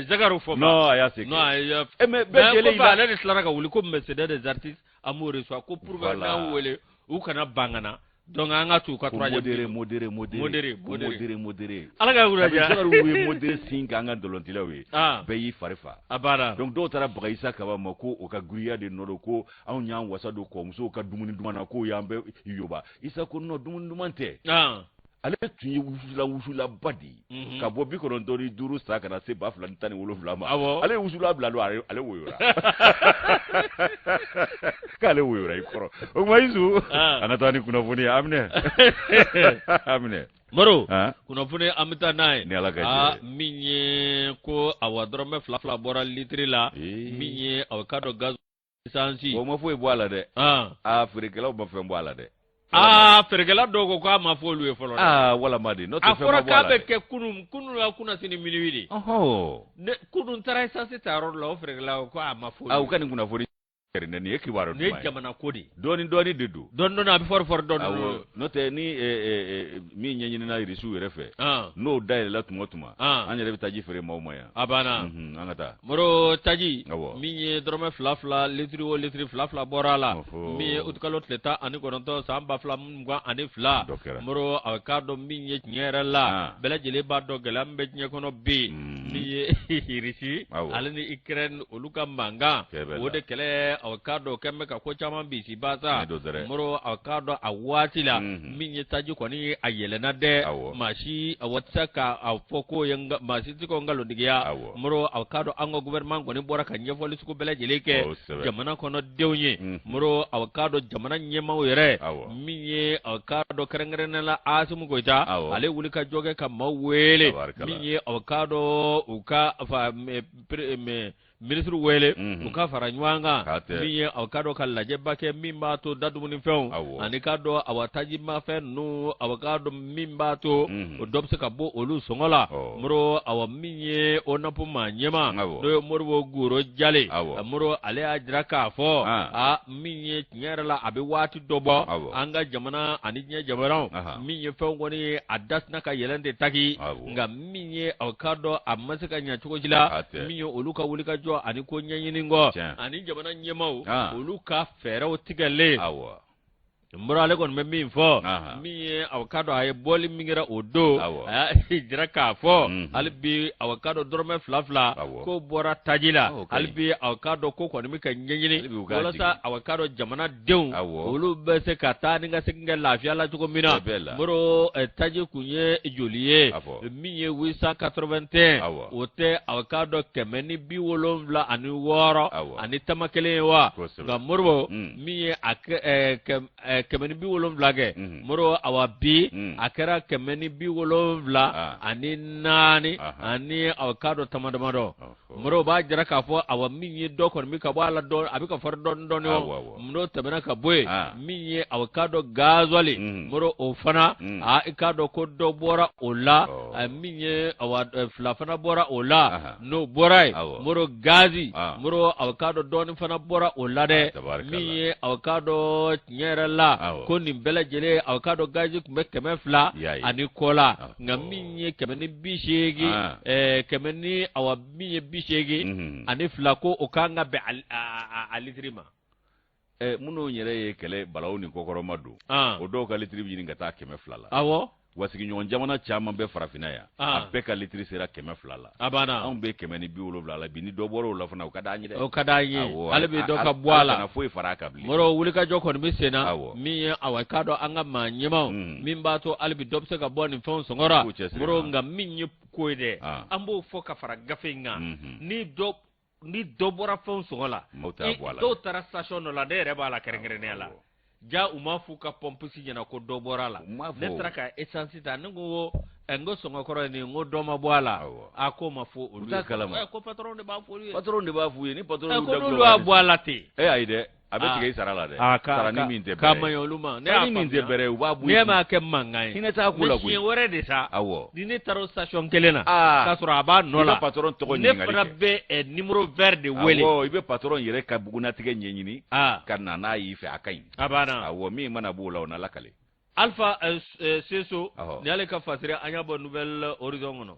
Speaker 1: Zakari Fɔnba.
Speaker 2: Non, a y'a se kɛ.
Speaker 1: Non, a y'a.
Speaker 2: Mais bɛɛ jɛlen.
Speaker 1: Mais ale de tilara ka wuli ko mais c'est des artistes, an b'o reçoit ko pour que n'an wele, u kana ban ka na. Donc an ka t'u ka
Speaker 2: troisième. Modéré, modéré, modéré.
Speaker 1: Modéré,
Speaker 2: modéré, modéré.
Speaker 1: Ala ka wula
Speaker 2: diya. Zakari ye modéré sin k'an ka dɔlɔtilaw ye. Bɛɛ y'i fari fa.
Speaker 1: A banna.
Speaker 2: Donc dɔw taara baga Isa Kaba ma ko o ka giriya de nɔ don, ko anw y'an wasa don kɔmusow ka dumuni duman na, k'o y'an bɛɛ yoba. Isa ko non, dumuni duman tɛ. Ale tun ye wusulaba de ye. Ka bɔ 95 san ka na se 2017 ma. Ale ye wusula bila don, ale woyora. K'ale woyora i kɔrɔ. O tuma Isu, an ka taa ni kunnafoni ye. A minɛ. A minɛ.
Speaker 1: Maro, kunnafoni an bɛ taa n'a ye.
Speaker 2: Ni Ala ka jɛ.
Speaker 1: Min ye ko awa dɔrɔmɛ 2 2 bɔra litiri la. Min ye awa k'a dɔn gaz essence.
Speaker 2: O ma foyi bɔ a la dɛ. Aa, feerekɛlaw ma fɛn bɔ a la dɛ.
Speaker 1: Aa, feerekɛla dɔw ko k'a ma fɔ olu ye fɔlɔ.
Speaker 2: Aa, walama de, n'o tɛ fɛn ma bɔ a la dɛ.
Speaker 1: A fɔra k'a bɛ kɛ kunun kunun la kunnasini minuit de. Ne kunun taara essence ta yɔrɔ dɔ la, o feerekɛla ko k'a ma fɔ olu ye.
Speaker 2: Aa, u ka nin kunnafoni nin ye kibaru
Speaker 1: duman ye. Nin ye jamana ko de ye.
Speaker 2: Dɔɔni dɔɔni de don.
Speaker 1: Dɔɔni dɔɔni, a bɛ fɔri fɔri dɔɔni dɔɔni.
Speaker 2: N'o tɛ, ni min ɲɛɲinina irisiw yɛrɛ fɛ, n'o dayɛlɛla tuma o tuma, an yɛrɛ bɛ taji feere maaw ma yan.
Speaker 1: A banna.
Speaker 2: An ka taa.
Speaker 1: Moro, taji. Min ye dɔrɔmɛ 2 2 litiri o litiri 2 2 bɔra a la. Min ye utikalo tile 19 san 2022. Moro, a k'a dɔn min ye tiɲɛ yɛrɛ la, bɛɛ lajɛlen b'a dɔn gɛlɛya min bɛ diɲɛ kɔnɔ bi. Min ye Irisi ale ni Ukraine olu ka mankan, o de kɛlɛ, a k'a dɔn kɛn bɛ ka ko caman bisi basa. Moro, a k'a dɔn a waati la, min ye taji kɔni a yɛlɛnna dɛ, maa si a tɛ se k'a fɔ ko ye, maa si tɛ ko nkalontigiya. Moro, a k'a dɔn an ka gouvernement kɔni bɔra ka ɲɛfɔli sugu bɛɛ lajɛlen kɛ jamana kɔnɔ denw ye. Moro, a k'a dɔn jamana ɲɛmaaw yɛrɛ, min ye a k'a dɔn kɛrɛnkɛrɛnnenya la Asimu Goyita, ale wuli ka jɔ kɛ ka maaw wele, min ye a k'a dɔn u ka minisiriw wele u ka fara ɲɔgɔn kan min ye aw k'a dɔn ka lajɛba kɛ min b'a to dadumunifɛnw ani k'a dɔn awa tajimafɛn ninnu aw k'a dɔn min b'a to o dɔ bɛ se ka bɔ olu sɔngɔ la Moro awa min ye ONAP maa ɲɛmaa n'o ye Modibo Goro Jale Moro ale y'a jira k'a fɔ a min ye tiɲɛ yɛrɛ la a bɛ waati dɔ bɔ an ka jamana ani diɲɛ jamanaw min ye fɛnw kɔni ye a da sina ka yɛlɛn de taki nka min ye aw k'a dɔn a ma se ka ɲɛ cogo si la min ye olu ka wulikajɔ ani ko ɲɛɲini kɔ ani jamana ɲɛmaaw olu ka fɛɛrɛw tigɛlen Moro ale kɔni bɛ min fɔ min ye aw k'a dɔn a ye bɔli min kɛra o don a y'a jira k'a fɔ mhm. hali bi aw k'a dɔn dɔrɔmɛ fila fila ko bɔra taji la hali bi aw k'a dɔn ko kɔni bɛ ka ɲɛɲini walasa aw k'a dɔn jamanadenw olu bɛ se ka taa ni ka segin kɛ lafiya la cogo min na Moro taji kun ye joli ye min ye 881 o tɛ aw k'a dɔn 176 ani tama kelen ye wa nka Modibo mm. min ye a 170 kɛ mm. Moro awa bi mm. a kɛra 174 ah. ani aw k'a dɔn tama damadɔ Moro b'a jira k'a fɔ awa min ye dɔ kɔni bɛ ka bɔ a la dɔɔni a bɛ ka fɔri dɔɔni dɔɔni o n'o tɛmɛna ka bɔ yen ah. min ye aw k'a dɔn gazuwali Moro o fana a i k'a dɔn ko dɔ bɔra o la min ye awa fila fana bɔra o la n'o bɔra yen Moro gazi ah. Moro aw k'a dɔn dɔɔni fana bɔra o la dɛ ah, min ye aw k'a dɔn tiɲɛ yɛrɛ la ko nin bɛɛ lajɛlen aw k'a dɔn gazi tun bɛ 200 ani kɔ la nka min ye 180 kɛmɛ ni awa min ye 82 mhm. ko o kan ka bɛn a litiri ma.
Speaker 2: Minnu yɛrɛ ye kɛlɛ balawu ni kɔkɔrɔma don o dɔw ka litiri bɛ ɲini ka taa 200 la.
Speaker 1: Awɔ.
Speaker 2: Wa sigiɲɔgɔn jamana caman bɛ farafinna yan a bɛɛ ka litiri sera 200 la.
Speaker 1: A banna.
Speaker 2: Anw bɛ 170 la bi ni dɔ bɔra o la fana o ka d'an ye dɛ.
Speaker 1: O ka d'an ye hali bi dɔ ka bɔ a la.
Speaker 2: Kana foyi fara a kan bilen.
Speaker 1: Moro wulikajɔ kɔni bɛ sen na. Awɔ. Min ye awa k'a dɔn an ka maa ɲɛmaaw. Min b'a to hali bi dɔ bɛ se ka bɔ nin fɛnw sɔngɔ la. Moro nka min ye ko ye dɛ. An b'o fɔ ka fara gafe in kan. Ni dɔ ni dɔ bɔra fɛnw sɔngɔ la dɔw taara station dɔ la ne yɛrɛ b'a la kɛrɛnkɛrɛnnenya la ja u m'a f'u ka pɔmpisi ɲɛna ko dɔ bɔra a la ne taara ka essence ta ne ko n ko sɔngɔ kɔrɔ ye nin n ko dɔ ma bɔ a la a k'o ma fɔ olu
Speaker 2: ye
Speaker 1: kalama ko patron de b'a fɔ olu
Speaker 2: ye patron de b'a f'u ye ni patron
Speaker 1: y'u da ko n'olu y'a bɔ a la ten
Speaker 2: e ayi dɛ a bɛ tigɛ i sara la dɛ sara ni min tɛ
Speaker 1: bɛrɛ k'a ma ɲi olu ma ne y'a
Speaker 2: min tɛ bɛrɛ u b'a
Speaker 1: bɔ ne m'a kɛ mankan ye
Speaker 2: hinɛ t'a ko la
Speaker 1: koyi siɲɛ wɛrɛ de sa
Speaker 2: awɔ
Speaker 1: ni ne taara o station kelen na k'a sɔrɔ a b'a nɔ la
Speaker 2: i bɛ patron tɔgɔ ɲininkali
Speaker 1: kɛ ne fana bɛ numéro vert de wele
Speaker 2: awɔ i bɛ patron yɛrɛ ka bugunnatigɛ ɲɛɲini ka na n'a y'i fɛ a ka ɲi
Speaker 1: a banna
Speaker 2: awɔ min mana b'o la o na lakale
Speaker 1: Alpha Seso ni y'ale ka fasiri an y'a bɔ Nouvel Horizon kɔnɔ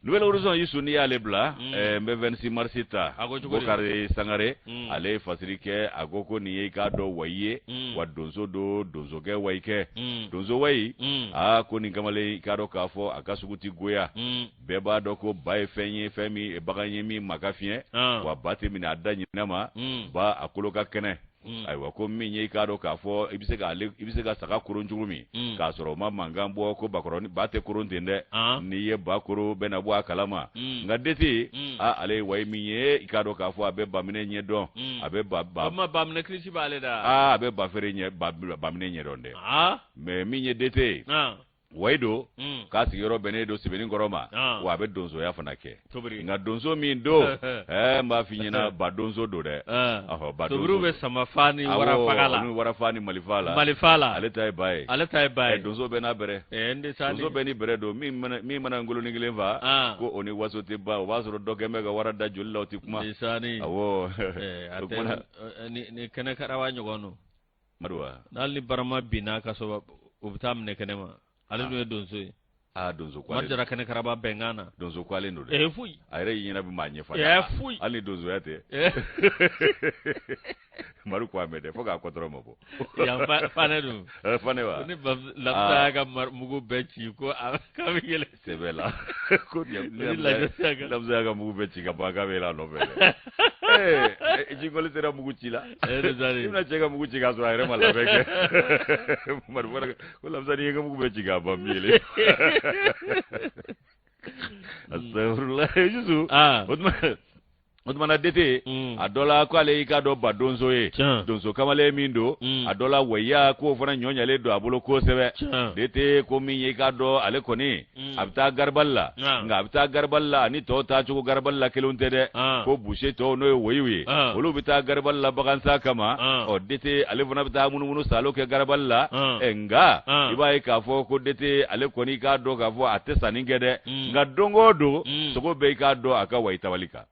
Speaker 2: Nouvel Horizon Yusu n'i y'ale bila n bɛ 26 mars ta Bokari Sangare ale ye fasiri kɛ a ko ko nin ye i k'a dɔn wayi ye wa donso don donsokɛ wayikɛ donso wayi aa ko nin kamalen i k'a dɔn k'a fɔ a ka sugu ti goya bɛɛ b'a dɔn ko ba ye fɛn ye fɛn min bagan ye min ma ka fiɲɛ wa ba tɛ minɛ a da ɲinɛ ma ba a kolo ka kɛnɛ Mm. ayiwa ko min ye i k'a dɔn k'a fɔ i bɛ se k'ale i bɛ se ka saga koron cogo min mm. k'a sɔrɔ o ma mankan bɔ ko bakɔrɔni ba tɛ koron ten dɛ ah. n'i ye ba koron bɛɛ na bɔ a kalama mm. nka dete a ale ye wayi min ye i k'a dɔn k'a fɔ a bɛ baminɛ ɲɛ dɔn a bɛ ba ba
Speaker 1: o baminɛ kilisi b'ale da
Speaker 2: aa a bɛ ba feere ɲɛ ba baminɛ ɲɛ dɔn dɛ
Speaker 1: ah.
Speaker 2: mais min ye dete ye
Speaker 1: ah.
Speaker 2: wayi don
Speaker 1: mm.
Speaker 2: k'a sigiyɔrɔ bɛnnen don Sebenikɔrɔ ma
Speaker 1: ah.
Speaker 2: wa a bɛ donsoya fana kɛ nka donso min don ɛɛ n b'a f'i ɲɛna ba donso don dɛ
Speaker 1: ah.
Speaker 2: ɔhɔ ba donso
Speaker 1: tobiriw bɛ sama fa ni warafaga la
Speaker 2: ni warafa ni malifa la
Speaker 1: malifa la
Speaker 2: ale ta ye ba ye
Speaker 1: ale ta ye ba ye
Speaker 2: donso bɛɛ n'a bɛrɛ
Speaker 1: n de sa
Speaker 2: donso bɛɛ ni bɛrɛ don min mana min mana ngolonin kelen fa
Speaker 1: ah.
Speaker 2: ko o ni waso tɛ ban o b'a sɔrɔ dɔ kɛn bɛ ka wara da joli la o tɛ kuma awɔ
Speaker 1: a tɛ ni kɛnɛ karawa ɲɔgɔn don
Speaker 2: Madu wa?
Speaker 1: N'hali ni barama binna ka sɔrɔ u bɛ taa minɛ kɛnɛ ma ale dun ye donso ye.
Speaker 2: Aa donso
Speaker 1: kwalen. Madu Jara kɛnɛ karaba bɛnkan na.
Speaker 2: Donso kwalen don
Speaker 1: dɛ. Ee foyi.
Speaker 2: A yɛrɛ y'i ɲɛna bɛ maa ɲɛfa.
Speaker 1: Ee foyi.
Speaker 2: Hali ni donsoya tɛ. Madu ko a mɛn dɛ fo k'a kɔtɔrɔ ma bɔ.
Speaker 1: Yan fanɛ dun.
Speaker 2: Fanɛ wa?
Speaker 1: Ni Lamisa y'a ka mugu bɛɛ ci ko a k'a bɛ yɛlɛ.
Speaker 2: Sɛbɛ la. Ko Lamisa y'a ka mugu bɛɛ ci ka ban k'a bɛ yɛlɛ a nɔfɛ dɛ. Ee jikɔli sera mugu ci la. I bɛna cɛ ka mugu ci k'a sɔrɔ a yɛrɛ ma labɛn kɛ. Madu fana ko Lamisa n'i ye n ka mugu bɛɛ ci k'a ban n bɛ yɛlɛ. Astagfirullah Yusu.
Speaker 1: Ah.
Speaker 2: O tuma O tuma na DT a dɔ la ko ale y'i k'a dɔn ba donso ye, donso kamalen min don, a dɔ la waya k'o fana ɲɔ ɲalen don a bolo kosɛbɛ. DT ko min y'i k'a dɔn ale kɔni a bɛ taa garibali la, nka a bɛ taa garibali la ani tɔw taa cogo garibali la kelenw tɛ dɛ. Ko buse tɔw n'o ye woyiw ye, olu bɛ taa garibali la bagansan kama. Ɔ DT ale fana bɛ taa munumunu saalo kɛ garibali la. Nka i b'a ye k'a fɔ ko DT ale kɔni k'a dɔn k'a fɔ a tɛ sanni kɛ dɛ, nka don o don sogo bɛɛ i k'a dɔn a ka wayi tabali kan.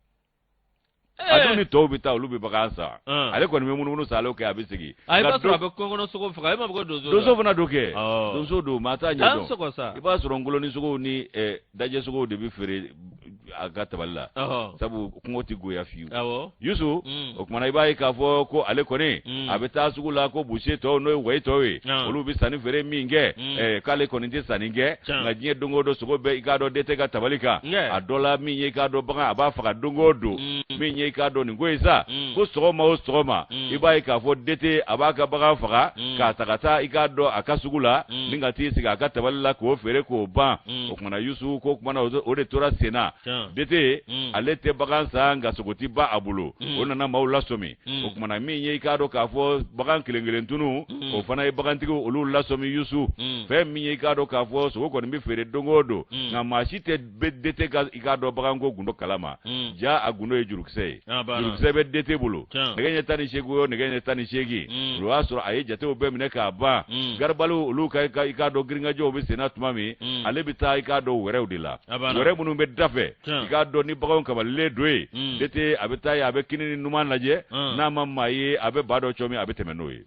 Speaker 2: A dun ni tɔw bɛ taa, olu bɛ bagan san, ale kɔni bɛ munumunu saalo kɛ, a bɛ segin.
Speaker 1: A b'a sɔrɔ a bɛ kungo kɔnɔ sogo faga, e m'a fɔ ko donso.
Speaker 2: Donso fana don kɛ, donso don, maa t'a ɲɛ dɔn. I b'a sɔrɔ ngolonin sogow ni dajɛ sogow de bɛ feere a ka tabali la, sabu kungo tɛ goya fiyewu. Yusu, o tuma na i b'a ye k'a fɔ ko ale kɔni a bɛ taa sugu la, ko buse tɔw n'o ye wayi tɔw ye, olu bɛ sanni feere min kɛ, k'ale kɔni tɛ sanni kɛ, nka diɲɛ don o don sogo bɛ i k'a dɔn DT ka tabali kan. A dɔ la min ye i k'a dɔn bagan a b'a faga don o don, min ye i k'a dɔn nin ko ye sa, ko sɔgɔma o sɔgɔma i b'a ye k'a fɔ DT a b'a ka bagan faga k'a ta ka taa i k'a dɔn a ka sugu la, ni ka t'i sigi a ka tabali la k'o feere k'o ban. O tuma na Yusu ko tuma na o de tora sen na. DT ale tɛ bagan san, nka sogo tɛ ban a bolo. O nana maaw lasɔmi. O tuma na min ye i k'a dɔn k'a fɔ bagan kelen kelen tunu, o fana ye bagantigiw olu lasɔmi Yusu. Fɛn min ye i k'a dɔn k'a fɔ sogo kɔni bɛ feere don o don, nka maa si tɛ DT ka i k'a dɔn baganko gundo kalama. Ja a gundo ye jurukisɛ ye, jurukisɛ bɛ DT bolo. Nɛgɛ ɲɛ 18 o nɛgɛ ɲɛ 18, o y'a sɔrɔ a ye jatew bɛɛ minɛ k'a ban. Garibaliw olu ka i k'a dɔn girinkajɔw bɛ senna tuma min, ale bɛ taa i k'a dɔn wɛrɛw de la, wɛrɛ minnu bɛ da fɛ, i k'a dɔn ni baganw kabalilen don yen. DT a bɛ taa yen, a bɛ kini ni numan lajɛ, n'a ma maa ye a bɛ ba dɔ cɔmi, a bɛ tɛmɛ n'o ye.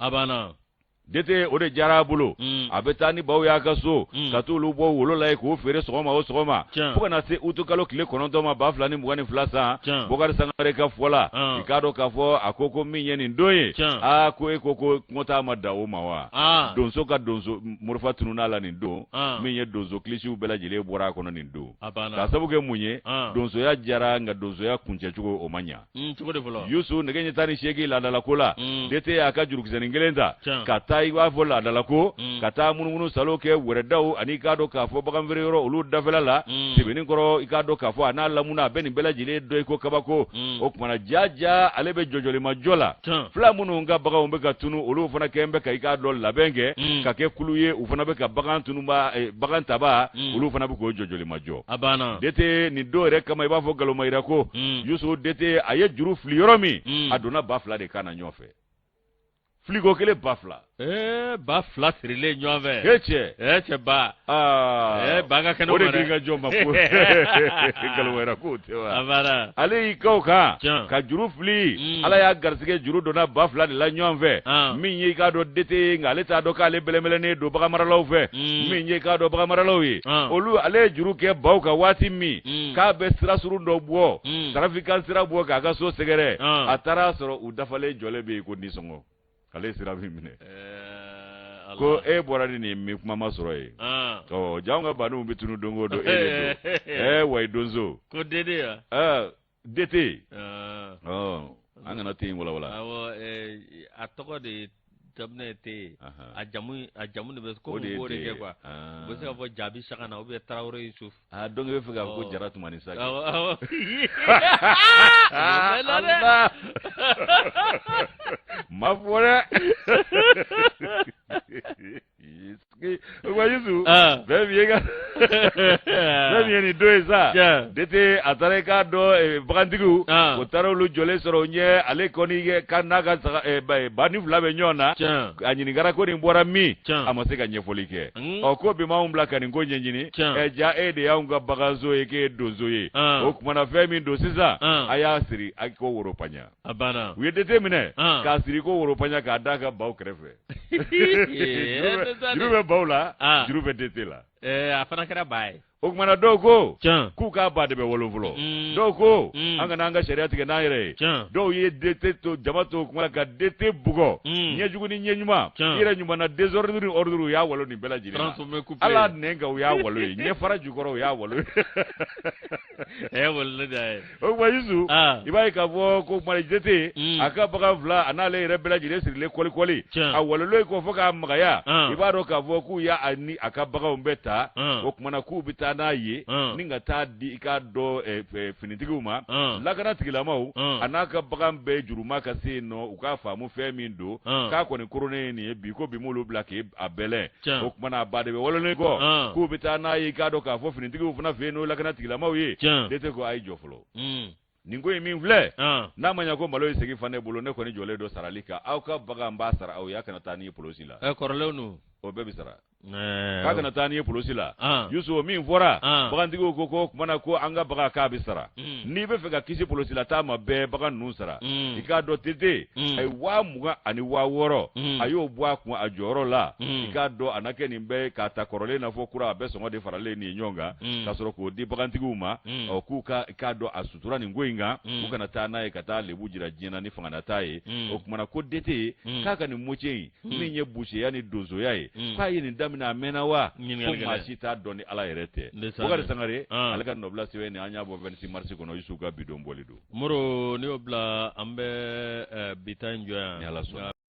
Speaker 2: DT o de diyara a bolo. A bɛ taa ni baw y'a ka so, ka t'olu bɔ wolo la yen k'o feere sɔgɔma o sɔgɔma, fo ka na se utukalo tile 9 ma 2022 san. Bokari Sangare ka fɔ la, i k'a dɔn k'a fɔ a ko ko min ye nin don ye, aa ko e ko ko kungotaa ma dan o ma wa? Donso ka donso morifa tunun'a la nin don, min ye donso kilisiw bɛɛ lajɛlen bɔra a kɔnɔ nin don. K'a sabu kɛ mun ye? Donsoya diyara, nka donsoya kuncɛcogo o ma ɲa. Yusu nɛgɛ ɲɛ 18 laadalako la, DT y'a ka jurukisɛnin kelen ta ka taa i b'a fɔ laadalako, ka taa munumunu salo kɛ wɛrɛdaw ani i k'a dɔn k'a fɔ baganfeere yɔrɔ olu dafɛla la. Sebenin kɔrɔ i k'a dɔn k'a fɔ a n'a lamuna a bɛ nin bɛɛ lajɛlen dɔn i ko kabako. O tuma na ja ale bɛ jɔjɔlimajɔ la, fila minnu ka baganw bɛ ka tunu, olu fana kɛn bɛ ka i k'a dɔn labɛn kɛ ka kɛ kulu ye, u fana bɛ ka bagan tunuba, bagan taba, olu fana bɛ k'o jɔjɔlimajɔ. DT nin don yɛrɛ kama i b'a fɔ galomayira ko Yusu DT a ye juru fili yɔrɔ min, a donna ba 2 de kan na ɲɔgɔn fɛ, filiko kelen ba 2.
Speaker 1: Ba 2 sirilen ɲɔgɔn fɛ.
Speaker 2: E cɛ.
Speaker 1: Cɛ ba. Ba ka kɛnɛ
Speaker 2: o de k'i ka jɔn ma ko galomayira ko tɛ wa? Ale y'i kɛ o kan ka juru fili, Ala y'a garisɛgɛ juru donna ba 2 de la ɲɔgɔn fɛ. Min ye i k'a dɔn DT ye, nka ale t'a dɔn k'ale bɛlɛnbɛlɛnnen don baganmaralaw fɛ. Min ye i k'a dɔn baganmaralaw ye, olu ale ye juru kɛ baw kan waati min k'a bɛ sira surun dɔ bɔ, tarafikan sira bɔ k'a ka so sɛgɛrɛ, a taara sɔrɔ u dafalen jɔlen bɛ yen ko nisɔngɔ. Ale ye sira min minɛ, ko e bɔra ni nin min kuma ma sɔrɔ yen. Ɔ ja anw ka baninw bɛ tunu don o don, e de don. Wayi donso.
Speaker 1: Ko DD wa?
Speaker 2: DT. An kana te in walawala.
Speaker 1: Awɔ, a tɔgɔ de ye daminɛ te ye, a jamu de bɛ ko mun b'o de kɛ quoi. U bɛ se k'a fɔ Jaabi Sagana ou bien Tarawele Yusuf.
Speaker 2: Ah, donc i bɛ fɛ k'a fɔ ko Jara Tumani Sake.
Speaker 1: Awɔ, awɔ.
Speaker 2: Ma fɔ dɛ. O Yusu, fɛn min ye ka fɛn min ye nin don ye sa, DT a taara i k'a dɔn bagantigiw, o taara olu jɔlen sɔrɔ o ɲɛ, ale kɔni ka n'a ka saga ba ni 2 bɛ ɲɔgɔn na. A ɲininkara ko nin bɔra min, a ma se ka ɲɛfɔli kɛ. Ɔ ko bi m'anw bila ka nin ko ɲɛɲini, ja e de y'anw ka baganso ye, k'e ye donso ye. O tuma na fɛn min don sisan, a y'a siri a ko woropaɲa. U ye DT minɛ k'a siri ko woropaɲa k'a d'a ka baw kɛrɛfɛ. Juru bɛ baw la, juru bɛ DT la.
Speaker 1: A fana kɛra ba ye.
Speaker 2: O tuma na dɔw ko k'u k'a ba de bɛ wolo fɔlɔ, dɔw ko an kana an ka sariya tigɛ n'an yɛrɛ ye, dɔw ye DT to jama to kuma ka DT bugɔ ɲɛjugu ni ɲɛ ɲuman, i yɛrɛ ɲuman na désordre ni ordre u y'a walo nin bɛɛ lajɛlen na, ala nɛn kan u y'a walo ye, ɲɛ fara jukɔrɔ u y'a walo ye. O tuma Yusu, i b'a ye k'a fɔ ko tuma DT a ka bagan 2 a n'ale yɛrɛ bɛɛ lajɛlen sirilen kɔlikɔli, a walolen kɔ fo k'a magaya, i b'a dɔn k'a fɔ k'u y'a ni a ka baganw bɛɛ ta. O tuma na k'u bɛ taa taa n'a ye ni ka taa di i k'a dɔn finitigiw ma, lakana tigilamaw a n'a ka bagan bɛɛ juruma ka se yen nɔ, u k'a faamu fɛn min don, k'a kɔni koronnen ye nin ye bi, ko bi m'olu bila k'e a bɛlɛn. O tuma na a ba de bɛ walolen kɔ k'u bɛ taa n'a ye i k'a dɔn k'a fɔ finitigiw fana fɛ yen, n'o lakana tigilamaw ye. DT ko a ye jɔ fɔlɔ, nin ko in min filɛ, n'a ma ɲɛ ko malo ye segin fa ne bolo, ne kɔni jɔlen don sarali kan. Aw ka bagan b'a sara aw ye, a kana taa n'i ye polisi la.
Speaker 1: Kɔrɔlenw dun?
Speaker 2: O bɛɛ bɛ sara. K'a kana taa n'i ye polisi la. Yusu, min fɔra, bagantigiw ko ko kumana ko an ka bagan k'a bɛ sara. N'i bɛ fɛ ka kisi polisi la taa ma, bɛɛ bagan ninnu sara. I k'a dɔn DT a ye 20,000 ani 6000, a y'o bɔ a kun a jɔyɔrɔ la. I k'a dɔn a na kɛ nin bɛɛ k'a ta kɔrɔlen n'a fɔ kura, a bɛɛ sɔngɔ de faralen nin ye ɲɔgɔn kan, ka sɔrɔ k'o di bagantigiw ma, ɔ k'u ka i k'a dɔn a sutura nin ko in kan, u kana taa n'a ye ka taa lebu jira diɲɛ na ni fanganata ye. O kumana ko DT k'a ka nin moce in min ye buseya ni donsoya ye, k'a ye nin daminɛ a mɛnna wa? Ko maa si t'a dɔn ni Ala yɛrɛ tɛ. Bukari Sangare, ale ka nɔbila sɛbɛn nin, an y'a bɔ 26 mars kɔnɔ. Yusu ka bidon bɔli don.
Speaker 1: Moro, n'i y'o bila, an bɛ bi ta in jɔ yan.
Speaker 2: Ni Ala sɔnna.